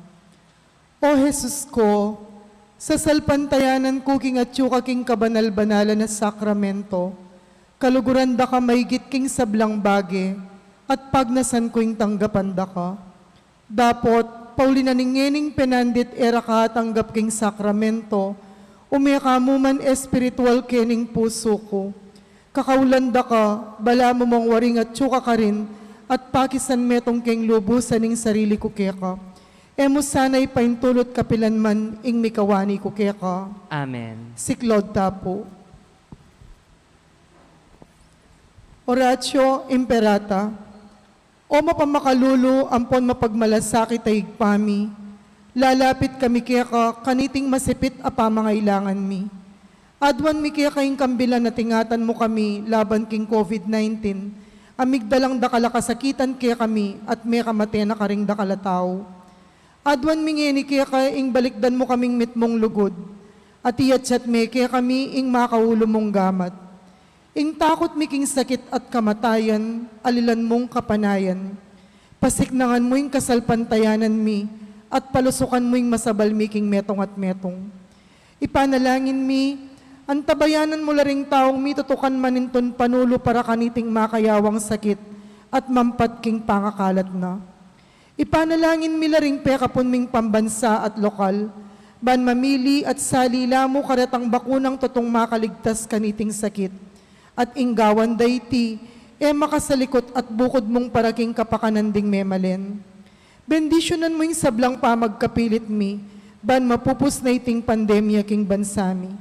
O Jesus ku, sasalpantayanan ku king atyu ka king kabanal-banalan a sakramento, kaluguran da ka maigit king sablang bage, at pagnasan ku ing tanggapan da ka. Dapot, pauli na ning ngening penandit e ra ka atanggap king sakramento, ume ka mu man espiritual kening pusu ku. Kakaulan da ka, balamu mong waring atyu ka karin, at pakisan metung keng lubusan ing sarili ku keka. E mu sana ipaintulut kapilan man ing mikawani ku keka. Amen. Siklaud ta pu. Oratio Imperata. O mapamakalulu ampon mapagmalasakit a Ibpa mi, lalapit kami keka kaniting masipit a pamangailangan mi. Aduan mi keka ing kambilan a ingatan mu kami laban king COVID nineteen, a migdalang dakal a kasakitan kekami at mekamate na karing dakal a tau. Aduan mi ngeni keka ing balikdan mu kaming mitmung lugud, at iyatyat me kekami ing makaulu mung gamat. Ing takut mi king sakit at kamatayan, alilan mung kapanayan. Pasiknangan mu ing kasalpantayanan mi, at palusukan mu ing masabal mi king metung at metung. Ipanalangin mi, antabayanan mu la ring taung mitutukan manintun panulu para kaniting makayawang sakit at mampat king pangakalat na. Ipanalangin mi la ring pekapun ming pambansa at lokal, ban mamili at sali la mu karetang bakunang tutung makaligtas kaniting sakit. At ing gawan da iti, e makasalikut at bukud mung para king kapakanan ding memalen. Bendisyunan mu ing sablang pamagkapilit mi, ban mapupus na iting pandemya king bansa mi.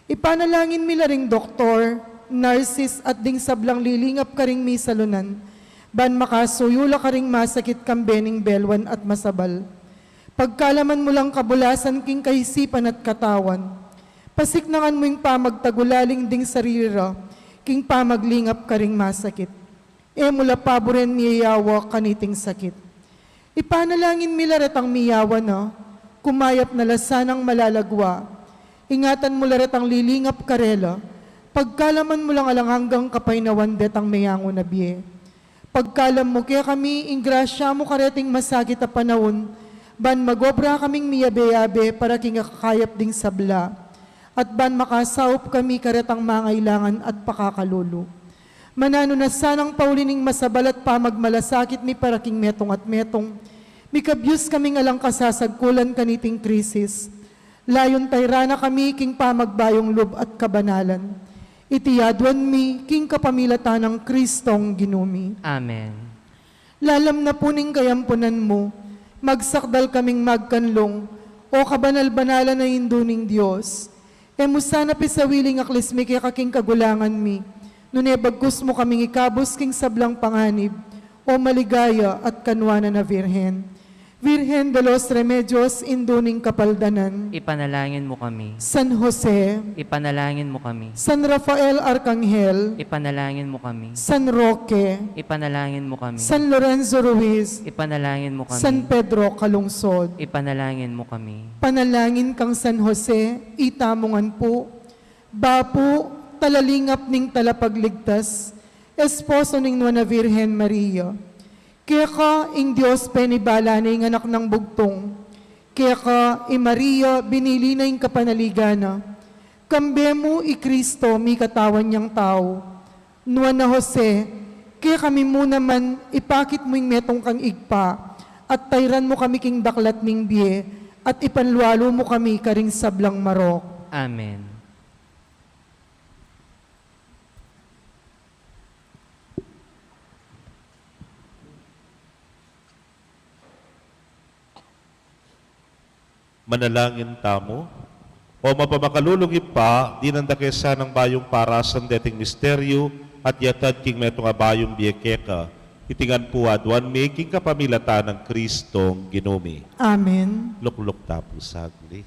Ipanalangin mi la ring doktor, nurses, at ding sablang lilingap karing misalunan, ban makasuyu la karing masakit kambe ning belwan at masabal. Pagkalaman mu lang kabulasan king kaisipan at katawan. Pasiknangan mu ing pamagtagulaling ding sarili ra, king pamaglingap karing masakit. E mu la paburen miyayawa kaniting sakit. Ipanalangin mi la retang miyawa na, kumayap na la sanang malalagwa. Ingatan mu la retang lilingap karela, pagkalaman mu lang alang anggang kapaynawan detang meyangu na bie. Pagkalam mu kekami, ing grasya mu kareting masakit a panaun, ban magobra kaming miyabe-yabe para king akakayap ding sabla, at ban makasaup kami karetang mangailangan at pakakalulu. Mananu na sanang pauli ning masabal at pamagmalasakit mi para king metung at metung, mikabyus kaming alang kasasagkulan kaniting krisis. Layun tayran na kami king pamagbayung lub at kabanalan. Iti aduan mi king kapamilatan nang Kristong Ginu mi. Amen. Lalam na pu ning kayampunan mu, magsakdal kaming magkanlung, o kabanal-banalan a Indu ning Dios. E mu sana pisawiling aklis mi keka king kagulangan mi, nune bagkus mu kaming ikabus king sablang panganib, o maligaya at kanuanan a Virgen. Virgen de los Remedios, Indu ning Kapaldanan. Ipanalangin mu kami. San Jose. Ipanalangin mu kami. San Rafael Arkanghel. Ipanalangin mu kami. San Roque. Ipanalangin mu kami. San Lorenzo Ruiz. Ipanalangin mu kami. San Pedro Calungsod. Ipanalangin mu kami. Panalangin kang San Jose, itamu ngan pu. Bapu, talalingap ning Talapagligtas, esposo ning Nuan a Virgen Maria. Keka ing Dios penibala na ing anak nang bugtung. Keka i Maria binili na ing kapanaligan na. Kambe mu i Kristo mikatawan yang tau. Nuan a Jose, kekami mu naman ipakit mu ing metung kang Ibpa, at tayran mu kami king daklat ning bie, at ipanlualu mu kami karing sablang marok. Amen. Manalangin tamu. O mapamakalulung Ibpa, dinan da ke sanang bayung parasan deting misteryu at yatad king metung a bayung bie keka. Iti ngan pu aduan mi king kapamilatan nang Kristong Ginu mi. Amen. Lukluk ta pu saglit.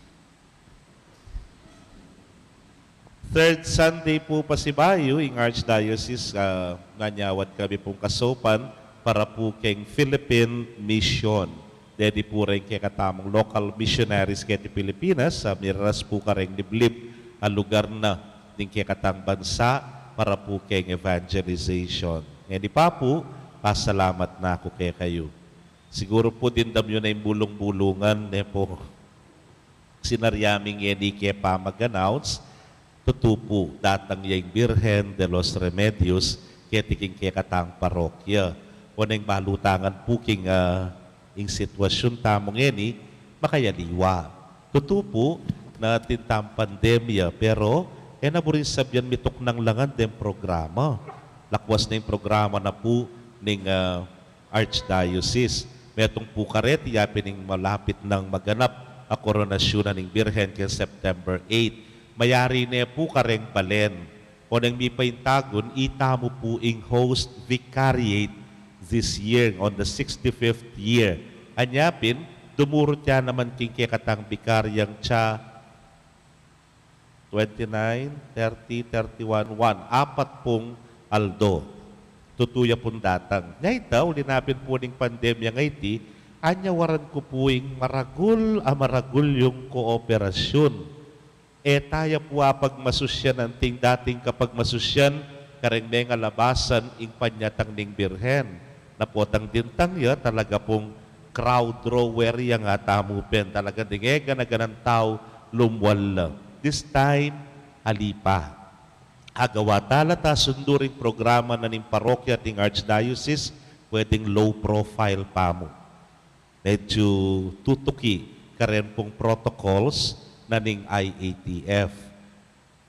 Third Sunday pu pasibayu, ing Archdiocese, ah, nanyawad kami pung kasaupan para pu keng Philippine Mission. Deni pu reng kekatamung local missionaries keti Pilipinas, a miraras pu kareng liblib a lugar na ning kekatang bansa para pu keng evangelization. Ngeni pa pu, pasalamat na ku kekayu. Siguru pu dimdam yu na ing bulung-bulungan, ne pu. Sinarya mi ngeni ke pamag-announce, tutu pu, datang ya ing Birhen de los Remedios keti king kekatang parokya. Oneng balu tang pu king, ah, ing sitwasyun tamu ngeni, makayaliwa. Tutu pu, na atin tang pandemya, pero e na buring sabian mituknang la ngan deng programa. Lakwas na ing programa na pu ning, ah, Archdiocese. Metung pu kareti yapin ing malapit nang maganap a koronasyun na ning Birhen keng September eight. Mayari ne pu kareng balen. Oneng mipaintagun, itamu pu ing host vicariate this year, on the sixty-fifth year. Anya pin, dumurut ya naman king kekatang bikaryang tsa twenty-nine, thirty, thirty-one, one. Apat pung aldo. Tutu ya pung datang. Nya ita, uli na pin pu ning pandemya ngeni, anya waran ku pu ing maragul a maragul yung kooperasyun. E taya pu apagmasusyan anting dating kapagmasusyan kareng mengalabasan ing panyatang ning Birhen. Na potang dintang ya, talaga pung crowd drawer ya nga tamu pin. Talaga ding e gana-ganang tau lumwal la. This time, ali pa. Agawa tala ta sundu ring programa na ning parokya ating Archdiocese, pwedeng low profile pa mu. Medyu tutuki karen pung protocols na ning I A T F.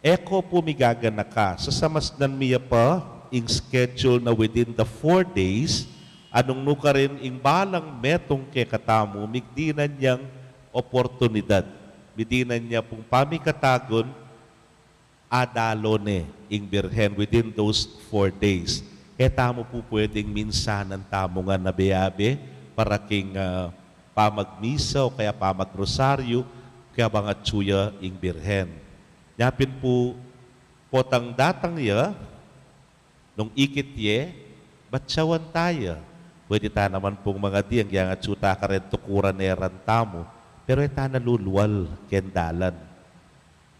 E ko pu migaganaka, sasamasnan mi ya pa ing schedule na within the four days, a nung nu karin ing balang metung kekatamu, migdinan yang oportunidad, midinan ya pung pamikatagun, adalo ne ing Birhen within those four days. E tamu pu pwedeng minsanan tamu ngan abe-abe para king, ah, pamagmisa o kaya pamagrosaryu, kaya bang atsu ya ing Birhen. Nya pin pu, potang datang ya, nung ikit ye, batyawan taya. Pwede ta naman pung mangadi, agyang atsu ta karen tukuran ne ran tamu, pero e ta na lulwal keng dalan.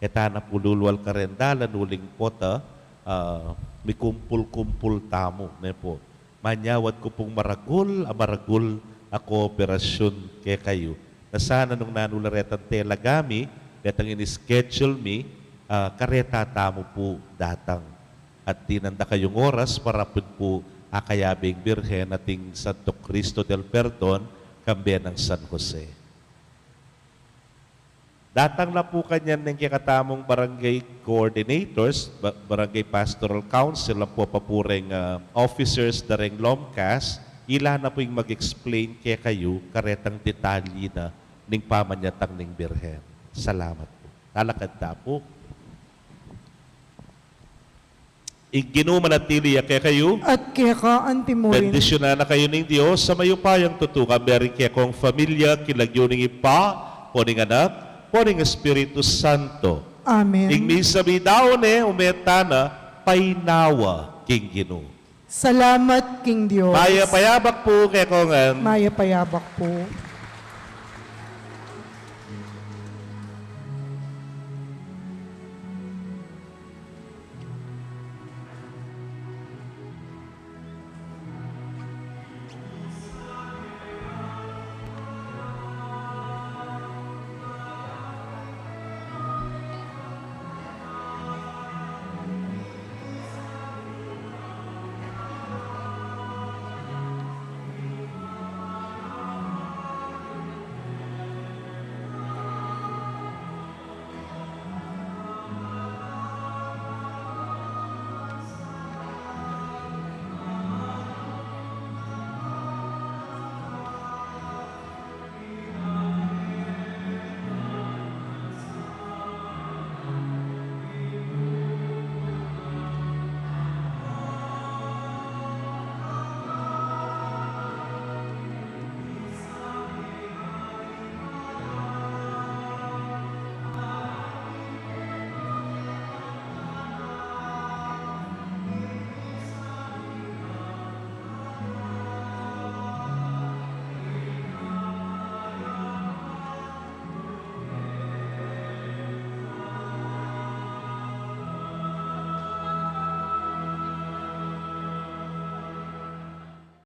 E ta na pu lulwal karen dalan uling pota, ah, mikumpul-kumpul tamu, ne pu. Manyawad ku pung maragul a maragul a kooperasyun kekayu. Na sana nung nanu la retang telaga mi, retang ini-schedule mi, ah, kareta tamu pu datang. At dinan da kayung oras para pin pu akayabe ing Birhen ating Santo Cristo del Perdon, kambe nang San Jose. Datang la pu kanyan neng kekatamung barangay coordinators, ba-, barangay pastoral council, ampo pa pu reng, ah, officers da reng LOMCAS, ila na pu ing mag-explain kekayu karetang detalye na ning pamanyatang ning Birhen. Salamat pu. Talakad ta pu. Ing Ginu manatili ya kekayu. At keka anti mu rin. Bendisyunan na kayu ning Dios a mayupayang tutu, kambe ring kekong familia, king lagyu ning Ibpa, ampo ning Anak, ampo ning Espiritu Santo. Amen. Ing misa midaun ne, ume tana, painawa king Ginu. Salamat king Dios. Mayap a yabak pu kekongan. Mayap a yabak pu.